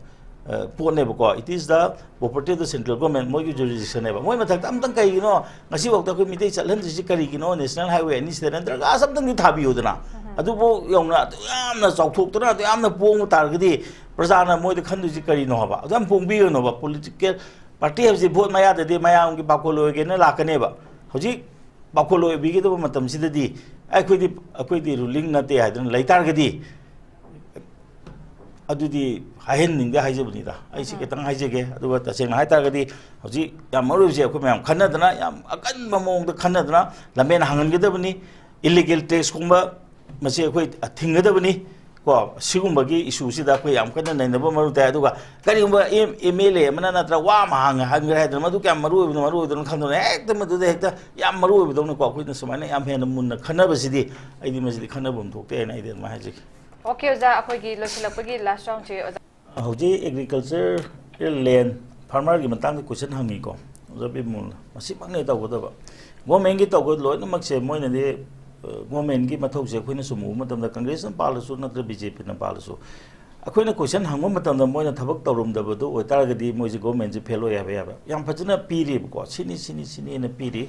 ꯑ, ꯄꯣꯠꯅꯦꯕꯀꯣ, it is the property of the central government, ꯃꯣꯏꯒꯤ ꯖꯨꯔꯤꯁꯗꯤꯛꯁꯟꯅꯦꯕ꯫ ꯃꯣꯏ ꯃꯊꯛꯇ ꯑꯝꯇꯪ ꯀꯩꯒꯤꯅꯣ ꯉꯁꯤꯐꯥꯎꯗ ꯑꯩꯈꯣꯏ ꯃꯤꯇꯩ ꯆꯠꯍꯟꯗ꯭ꯔꯤꯁꯤ ꯀꯔꯤꯒꯤꯅꯣ? ꯅꯦꯁꯅꯦꯜ ꯍꯥꯏꯋꯦ ꯑꯅꯤꯁꯤꯗ ꯅꯠꯇ꯭ꯔꯒ ꯑꯁ ꯑꯝꯇꯪꯗꯤ ꯊꯥꯕꯤꯌꯨꯗꯅ꯫ ꯑꯗꯨꯐꯥꯎ ꯌꯧꯅ ꯑꯗꯨ ꯌꯥꯝꯅ ꯆꯥꯎꯊꯣꯛꯇꯅ ꯑꯗꯨ ꯌꯥꯝꯅ ꯄꯣꯡꯕ ꯇꯥꯔꯒꯗꯤ ꯄ꯭ꯔꯖꯥꯅ ꯃꯣꯏꯗ ꯈꯟꯗꯣꯏꯁꯤ ꯀꯔꯤꯅꯣ ꯍꯥꯏꯕ? ꯑꯗꯨ ꯌꯥꯝ ꯄꯣꯡꯕꯤꯒꯅꯣꯕ꯫ ꯄꯣꯂꯤꯇꯤꯀꯦꯜ ꯄꯥꯔꯇꯤ ꯍꯥꯏꯕꯁꯤ ꯚꯣꯠ ꯃꯌꯥꯗꯗꯤ ꯃꯌꯥꯝꯒꯤ ꯄꯥꯈꯣꯜ ꯑꯣꯏꯒꯦꯅ ꯂꯥꯛꯀꯅꯦꯕ꯫ ꯍꯧꯖꯤꯛ ꯄꯥꯈꯣꯜ ꯑꯣꯏꯕꯤꯒꯗꯕ ꯃꯇꯝꯁꯤꯗꯗꯤ ꯑꯩꯈꯣꯏꯗꯤ, ꯑꯩꯈꯣꯏꯗꯤ ꯔꯨꯂꯤꯡ ꯅꯠꯇꯦ ꯍꯥꯏꯗꯅ ꯂꯩꯇꯥꯔꯒꯗꯤ, ꯑꯗꯨꯗꯤ ꯍꯥꯏꯍꯟꯅꯤꯡꯗꯦ ꯍꯥꯏꯖꯕꯅꯤꯗ꯫ ꯑꯩꯁꯤ ꯈꯤꯇꯪ ꯍꯥꯏꯖꯒꯦ꯫ ꯑꯗꯨꯒ ꯇꯁꯦꯡꯅ ꯍꯥꯏꯇꯥꯔꯒꯗꯤ ꯍꯧꯖꯤꯛ ꯌꯥꯝ ꯃꯔꯨ ꯑꯣꯏꯕꯁꯦ ꯑꯩꯈꯣꯏ ꯃꯌꯥꯝ ꯈꯟꯅꯗꯅ, ꯌꯥꯝ ꯑꯀꯟꯕ ꯃꯑꯣꯡꯗ ꯈꯟꯅꯗꯅ ꯂꯝꯕꯦꯟ ꯍꯥꯡꯍꯟꯒꯗꯕꯅꯤ꯫ ꯏꯂꯤꯒꯦꯜ ꯇꯦꯛꯁꯀꯨꯝꯕ ꯃꯁꯤ ꯑꯩꯈꯣꯏ ꯊꯤꯡꯒꯗꯕꯅꯤ꯫ ꯀꯣ, ꯁꯤꯒꯨꯝꯕꯒꯤ ꯏꯁꯨꯁꯤꯗ ꯑꯩꯈꯣꯏ ꯌꯥꯝ ꯀꯟꯅ ꯅꯩꯅꯕ ꯃꯔꯨ ꯇꯥꯏ꯫ ꯑꯗꯨꯒ ꯀꯔꯤꯒꯨꯝꯕ ꯑꯦꯝ ꯑꯦꯜ ꯑꯦ ꯑꯃꯅ ꯅꯠꯇ꯭ꯔ ꯋꯥ ꯑꯃ ꯍꯥꯡꯉꯦ ꯍꯥꯏꯈ꯭ꯔꯦ ꯍꯥꯏꯗꯅ ꯃꯗꯨ ꯀꯌꯥꯝ ꯃꯔꯨ ꯑꯣꯏꯕꯅꯣ, ꯃꯔꯨ ꯑꯣꯏꯗꯅꯣ ꯈꯪꯗꯅ ꯍꯦꯛꯇ ꯃꯗꯨꯗ ꯍꯦꯛꯇ ꯌꯥꯝ ꯃꯔꯨ ꯑꯣꯏꯕꯗꯧꯅꯀꯣ ꯑꯩꯈꯣꯏꯅ ꯁꯨꯃꯥꯏꯅ ꯌꯥꯝ ꯍꯦꯟꯅ ꯃꯨꯟꯅ ꯈꯟꯅꯕꯁꯤꯗꯤ ꯑꯩꯗꯤ ꯃꯁꯤꯗꯤ ꯈꯟꯅꯐꯝ ꯊꯣꯛꯇꯦ ꯍꯥꯏꯅ ꯑꯩꯗꯤ ꯑꯗꯨꯃꯥꯏꯅ ꯍꯥꯏꯖꯒꯦ꯫ ꯑꯣꯀꯦ ꯑꯣꯖꯥ, ꯑꯩꯈꯣꯏꯒꯤ ꯂꯣꯏꯁꯤꯜꯂꯛꯄꯒꯤ ꯂꯥꯁ ꯔꯥꯎꯟꯁꯦ ꯑꯣꯖꯥ꯫ ꯍꯧꯖꯤꯛ ꯑꯦꯒ꯭ꯔꯤꯀꯜꯆꯔꯦꯜ ꯂꯦꯟ, ꯐꯥꯔꯃꯔꯒꯤ ꯃꯇꯥꯡꯗ ꯀꯣꯏꯁꯟ ꯍꯪꯉꯤꯀꯣ ꯑꯣꯖꯥ ꯕꯤꯃꯣꯜꯅ꯫ ꯃꯁꯤꯃꯛꯅꯦ ꯇꯧꯒꯗꯕ꯫ ꯒꯣꯔꯃꯦꯟꯒꯤ ꯇꯧꯕ ꯂꯣꯏꯅꯃꯛꯁꯦ ꯃꯣꯏꯅꯗꯤ, ꯑ, ꯒꯣꯔꯃꯦꯟꯒꯤ ꯃꯊꯧꯁꯦ ꯑꯩꯈꯣꯏꯅ ꯁꯨꯝ ꯎꯕ ꯃꯇꯝꯗ ꯀꯪꯒ꯭ꯔꯦꯁꯅ ꯄꯥꯜꯂꯁꯨ ꯅꯠꯇ꯭ꯔ ꯕꯤ ꯖꯦ ꯄꯤꯅ ꯄꯥꯜꯂꯁꯨ ꯑꯩꯈꯣꯏꯅ ꯀꯣꯏꯁꯟ ꯍꯪꯕ ꯃꯇꯝꯗ ꯃꯣꯏꯅ ꯊꯕꯛ ꯇꯧꯔꯝꯗꯕꯗꯨ ꯑꯣꯏꯇꯥꯔꯒꯗꯤ ꯃꯣꯏꯁꯦ ꯒꯣꯔꯃꯦꯟꯁꯦ ꯐꯦꯜ ꯑꯣꯏ ꯍꯥꯏꯕ ꯌꯥꯕ ꯌꯥꯝ ꯐꯖꯅ ꯄꯤꯔꯤꯕꯀꯣ꯫ ꯁꯤꯅꯤ, ꯁꯤꯅꯤ, ꯁꯤꯅꯤꯅ ꯄꯤꯔꯤ꯫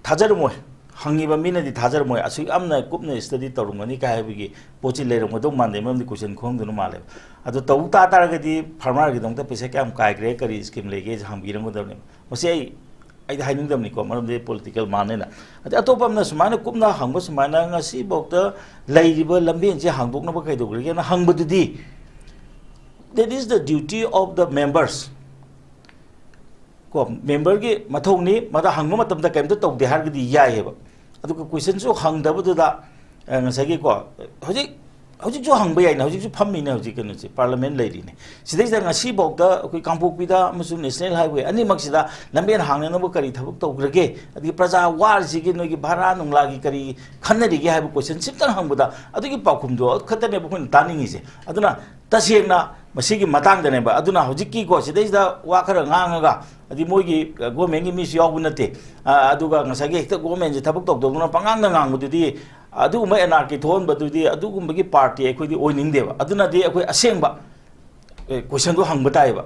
ꯊꯥꯖꯔꯝꯃꯣꯏ꯫ ꯍꯪꯉꯤꯕ ꯃꯤꯅꯗꯤ ꯊꯥꯖꯔꯝꯃꯣꯏ꯫ ꯑꯁꯨꯛ ꯌꯥꯝꯅ ꯀꯨꯞꯅ ꯁ꯭ꯇꯗꯤ ꯇꯧꯔꯝꯒꯅꯤ ꯀꯥꯏ ꯍꯥꯏꯕꯒꯤ ꯄꯣꯠꯁꯤ ꯂꯩꯔꯝꯒꯗꯧ ꯃꯥꯟꯗꯦ, ꯃꯔꯝꯗꯤ ꯀꯣꯏꯁꯟ ꯈꯨꯍꯪꯗꯨꯅ ꯃꯥꯜꯂꯦꯕ꯫ ꯑꯗꯣ ꯇꯧ ꯇꯥ ꯇꯥꯔꯒꯗꯤ ꯐꯥꯔꯃꯔꯒꯤꯗꯃꯛꯇ ꯄꯩꯁꯥ ꯀꯌꯥꯝ ꯀꯥꯏꯈ꯭ꯔꯦ, ꯀꯔꯤ ꯁ꯭ꯀꯤꯝ ꯂꯩꯒꯦꯁꯦ ꯍꯪꯕꯤꯔꯝꯒꯗꯕꯅꯦꯕ꯫ ꯃꯁꯤ ꯑꯩ, ꯑꯩꯗꯤ ꯍꯥꯏꯅꯤꯡꯗꯕꯅꯤꯀꯣ, ꯃꯔꯝꯗꯤ ꯄꯣꯂꯤꯇꯤꯀꯦꯜ ꯃꯥꯟꯅꯦꯅ꯫ ꯑꯗꯩ ꯑꯇꯣꯞꯄ ꯑꯃꯅ ꯁꯨꯃꯥꯏꯅ ꯀꯨꯞꯅ ꯍꯪꯕ ꯁꯨꯃꯥꯏꯅ ꯉꯁꯤꯐꯥꯎꯗ ꯂꯩꯔꯤꯕ ꯂꯝꯕꯦꯟꯁꯦ ꯍꯥꯡꯗꯣꯛꯅꯕ ꯀꯩꯗꯧꯈ꯭ꯔꯒꯦꯅ ꯍꯪꯕꯗꯨꯗꯤ, that is the duty of the members꯫ ꯀꯣ, memberꯒꯤ ꯃꯊꯧꯅꯤ, ꯃꯗ ꯍꯪꯕ ꯃꯇꯝꯗ ꯀꯩꯝꯇ ꯇꯧꯗꯦ ꯍꯥꯏꯔꯒꯗꯤ ꯌꯥꯏꯑꯕ꯫ ꯑꯗꯨꯒ questionꯁꯨ ꯍꯪꯗꯕꯗꯨꯗ, ꯑ, ꯉꯁꯥꯏꯒꯤ ꯀꯣ, ꯍꯧꯖꯤꯛ, ꯍꯧꯖꯤꯛꯁꯨ ꯍꯪꯕ ꯌꯥꯏꯅ, ꯍꯧꯖꯤꯛꯁꯨ ꯐꯝꯃꯤꯅꯦ, ꯍꯧꯖꯤꯛ ꯀꯩꯅꯣꯁꯦ, parliament ꯂꯩꯔꯤꯅꯦ꯫ ꯁꯤꯗꯩꯁꯤꯗ ꯉꯁꯤꯐꯥꯎꯗ ꯑꯩꯈꯣꯏ ꯀꯥꯡꯄꯣꯛꯄꯤꯗ ꯑꯃꯁꯨꯡ national highway ꯑꯅꯤꯃꯛꯁꯤꯗ ꯂꯝꯕꯦꯟ ꯍꯥꯡꯅꯅꯕ ꯀꯔꯤ ꯊꯕꯛ ꯇꯧꯈ꯭ꯔꯒꯦ? ꯑꯗꯒꯤ ꯄ꯭ꯔꯖꯥ ꯋꯥꯔꯤꯁꯤꯒꯤ ꯅꯣꯏꯒꯤ ꯚꯔꯥ ꯅꯨꯡꯂꯥꯒꯤ ꯀꯔꯤ ꯈꯟꯅꯔꯤꯒꯦ ꯍꯥꯏꯕ question ꯁꯤꯝꯇꯪ ꯍꯪꯕꯗ ꯑꯗꯨꯒꯤ ꯄꯥꯎꯈꯨꯝꯗꯣ ꯈꯛꯇꯅꯦꯕ ꯑꯩꯈꯣꯏꯅ ꯇꯥꯅꯤꯡꯉꯤꯁꯦ꯫ ꯑꯗꯨꯅ ꯇꯁꯦꯡꯅ ꯃꯁꯤꯒꯤ ꯃꯇꯥꯡꯗꯅꯦꯕ꯫ ꯑꯗꯨꯅ ꯍꯧꯖꯤꯛꯀꯤꯀꯣ, ꯁꯤꯗꯩꯁꯤꯗ ꯋꯥ ꯈꯔ ꯉꯥꯡꯉꯒ, ꯍꯥꯏꯗꯤ ꯃꯣꯏꯒꯤ, ꯑ, governmentꯀꯤ ꯃꯤꯁꯨ ꯌꯥꯎꯕ ꯅꯠꯇꯦ, ꯑ, ꯑꯗꯨꯒ ꯉꯁꯥꯏꯒꯤ ꯍꯦꯛꯇ governmentꯁꯦ ꯊꯕꯛ ꯇꯧꯗꯧꯗꯨꯅ ꯄꯉꯥꯡꯗ ꯉꯥꯡꯕꯗꯨꯗꯤ, ꯑꯗꯨꯒꯨꯝꯕ anarchy ꯊꯣꯛꯍꯟꯕꯗꯨꯗꯤ ꯑꯗꯨꯒꯨꯝꯕꯒꯤ party ꯑꯩꯈꯣꯏꯗꯤ ꯑꯣꯏꯅꯤꯡꯗꯦꯕ꯫ ꯑꯗꯨꯅꯗꯤ ꯑꯩꯈꯣꯏ ꯑꯁꯦꯡꯕ, ꯑꯦ, questionꯗꯣ ꯍꯪꯕ ꯇꯥꯏꯌꯦꯕ꯫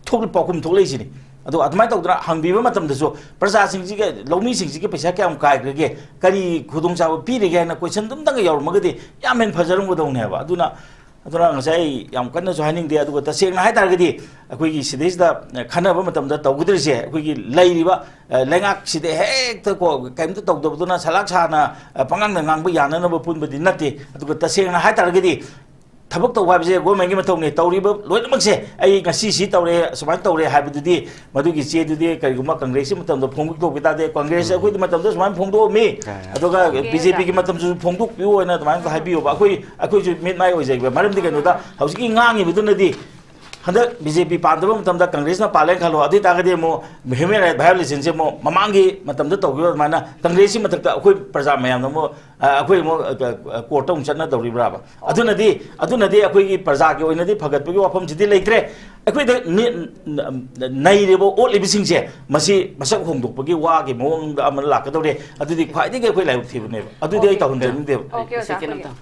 ꯊꯣꯛꯂꯤ-, ꯄꯥꯎꯈꯨꯝ ꯊꯣꯛꯂꯛꯏꯁꯤꯅꯤ꯫ ꯑꯗꯣ ꯑꯗꯨꯃꯥꯏꯅ ꯇꯧꯗꯅ ꯍꯪꯕꯤꯕ ꯃꯇꯝꯗꯁꯨ ꯄ꯭ꯔꯖꯥꯁꯤꯡꯁꯤꯒ, ꯂꯧꯃꯤꯁꯤꯡꯁꯤꯒꯤ ꯄꯩꯁꯥ ꯀꯌꯥꯝ ꯀꯥꯏꯈ꯭ꯔꯒꯦ, ꯀꯔꯤ ꯈꯨꯗꯣꯡꯆꯥꯕ ꯄꯤꯔꯤꯒꯦ ꯍꯥꯏꯅ question ꯑꯗꯨꯝꯇꯪꯒ ꯌꯥꯎꯔꯝꯃꯒꯗꯤ ꯌꯥꯝ ꯍꯦꯟꯅ ꯐꯖꯔꯝꯒꯗꯧꯅꯦꯕ꯫ ꯑꯗꯨꯅ, ꯑꯗꯨꯅ ꯉꯁꯥꯏ ꯑꯩ ꯌꯥꯝ ꯀꯟꯅꯁꯨ ꯍꯥꯏꯅꯤꯡꯗꯦ꯫ ꯑꯗꯨꯒ ꯇꯁꯦꯡꯅ ꯍꯥꯏ ꯇꯥꯔꯒꯗꯤ ꯑꯩꯈꯣꯏꯒꯤ ꯁꯤꯗꯩꯁꯤꯗ ꯈꯟꯅꯕ ꯃꯇꯝꯗ ꯇꯧꯒꯗꯧꯔꯤꯁꯦ, ꯑꯩꯈꯣꯏꯒꯤ ꯂꯩꯔꯤꯕ, ꯑ, ꯂꯩꯉꯥꯛꯁꯤꯗ ꯍꯦꯛꯇ ꯀꯣ ꯀꯩꯝꯇ ꯇꯧꯗꯕꯗꯨꯅ ꯁꯂꯥꯛ ꯁꯥꯅ, ꯑ, ꯄꯉꯥꯡꯗ ꯉꯥꯡꯕ ꯌꯥꯅꯅꯕ ꯄꯨꯟꯕꯗꯤ ꯅꯠꯇꯦ꯫ ꯑꯗꯨꯒ ꯇꯁꯦꯡꯅ ꯍꯥꯏ ꯇꯥꯔꯒꯗꯤ ꯊꯕꯛ ꯇꯧꯕ ꯍꯥꯏꯕꯁꯦ governmentꯀꯤ ꯃꯊꯧꯅꯤ꯫ ꯇꯧꯔꯤꯕ ꯂꯣꯏꯅꯃꯛꯁꯦ ꯑꯩ ꯉꯁꯤ ꯁꯤ ꯇꯧꯔꯦ, ꯁꯨꯃꯥꯏꯅ ꯇꯧꯔꯦ ꯍꯥꯏꯕꯗꯨꯗꯤ, ꯃꯗꯨꯒꯤ ꯆꯦꯗꯨꯗꯤ ꯀꯔꯤꯒꯨꯝꯕ Congressꯀꯤ ꯃꯇꯝꯗ ꯐꯣꯡꯗꯣꯛꯄ ꯇꯥꯔꯗꯤ, Congress ꯑꯩꯈꯣꯏꯒꯤ ꯃꯇꯝꯗ ꯁꯨꯃꯥꯏꯅ ꯐꯣꯡꯗꯣꯛꯑꯝꯃꯤ, ꯑꯗꯨꯒ BJPꯒꯤ ꯃꯇꯝꯗꯁꯨ ꯐꯣꯡꯗꯣꯛꯄꯤꯌꯨ ꯍꯥꯏꯅ ꯑꯗꯨꯃꯥꯏꯅ ꯍꯥꯏꯕꯤꯌꯣꯕ꯫ ꯑꯩꯈꯣꯏ, ꯑꯩꯈꯣꯏꯁꯨ ꯃꯤꯠ ꯃꯥꯏ ꯑꯣꯏꯖꯩꯕ꯫ ꯃꯔꯝꯗꯤ ꯀꯩꯅꯣꯗ, ꯍꯧꯖꯤꯛꯀꯤ ꯉꯥꯡꯉꯤꯕꯗꯨꯅꯗꯤ ꯍꯟꯗꯛ BJP ꯄꯥꯟꯗꯕ ꯃꯇꯝꯗ Congressꯅ ꯄꯥꯜꯂꯦꯅ ꯈꯜꯂꯣ, ꯑꯗꯨ ꯑꯣꯏꯇꯥꯔꯒꯗꯤ ꯑꯃꯨꯛ human right violationꯁꯦ ꯑꯃꯨꯛ ꯃꯃꯥꯡꯒꯤ ꯃꯇꯝꯗ ꯇꯧꯈꯤꯕ ꯑꯗꯨꯃꯥꯏꯅ Congressꯀꯤ ꯃꯊꯛꯇ ꯑꯩꯈꯣꯏ ꯄ꯭ꯔꯖꯥ ꯃꯌꯥꯝꯅ ꯑꯃꯨꯛ, ꯑ, ꯑꯩꯈꯣꯏ ꯑꯃꯨꯛ, ꯑ, courtꯇ ꯑꯃꯨꯛ ꯆꯠꯅꯗꯧꯔꯤꯕ꯭ꯔꯥꯕ? ꯑꯗꯨꯅꯗꯤ, ꯑꯗꯨꯅꯗꯤ ꯑꯩꯈꯣꯏꯒꯤ ꯄ꯭ꯔꯖꯥꯒꯤ ꯑꯣꯏꯅꯗꯤ ꯐꯒꯠꯄꯒꯤ ꯋꯥꯐꯝꯁꯤꯗꯤ ꯂꯩꯇ꯭ꯔꯦ꯫ ꯑꯩꯈꯣꯏꯗ ꯅꯤ-, ꯅ-, ꯅꯩꯔꯤꯕ, ꯑꯣꯠꯂꯤꯕꯁꯤꯡꯁꯦ, ꯃꯁꯤ ꯃꯁꯛ ꯍꯣꯡꯗꯣꯛꯄꯒꯤ ꯋꯥꯒꯤ ꯃꯑꯣꯡꯗ ꯑꯃ ꯂꯥꯛꯀꯗꯧꯔꯦ꯫ ꯑꯗꯨꯗꯤ ꯈ꯭ꯋꯥꯏꯗꯒꯤ ꯑꯩꯈꯣꯏ ꯂꯥꯏꯕꯛ ꯊꯤꯕꯅꯦꯕ꯫ ꯑꯗꯨꯗꯤ ꯑꯩ ꯇꯧꯍꯟꯖꯅꯤꯡꯗꯦꯕ꯫ Okay, ꯑꯣꯖꯥ, ꯁꯦꯀꯦꯟ ꯑꯃꯇꯪ꯫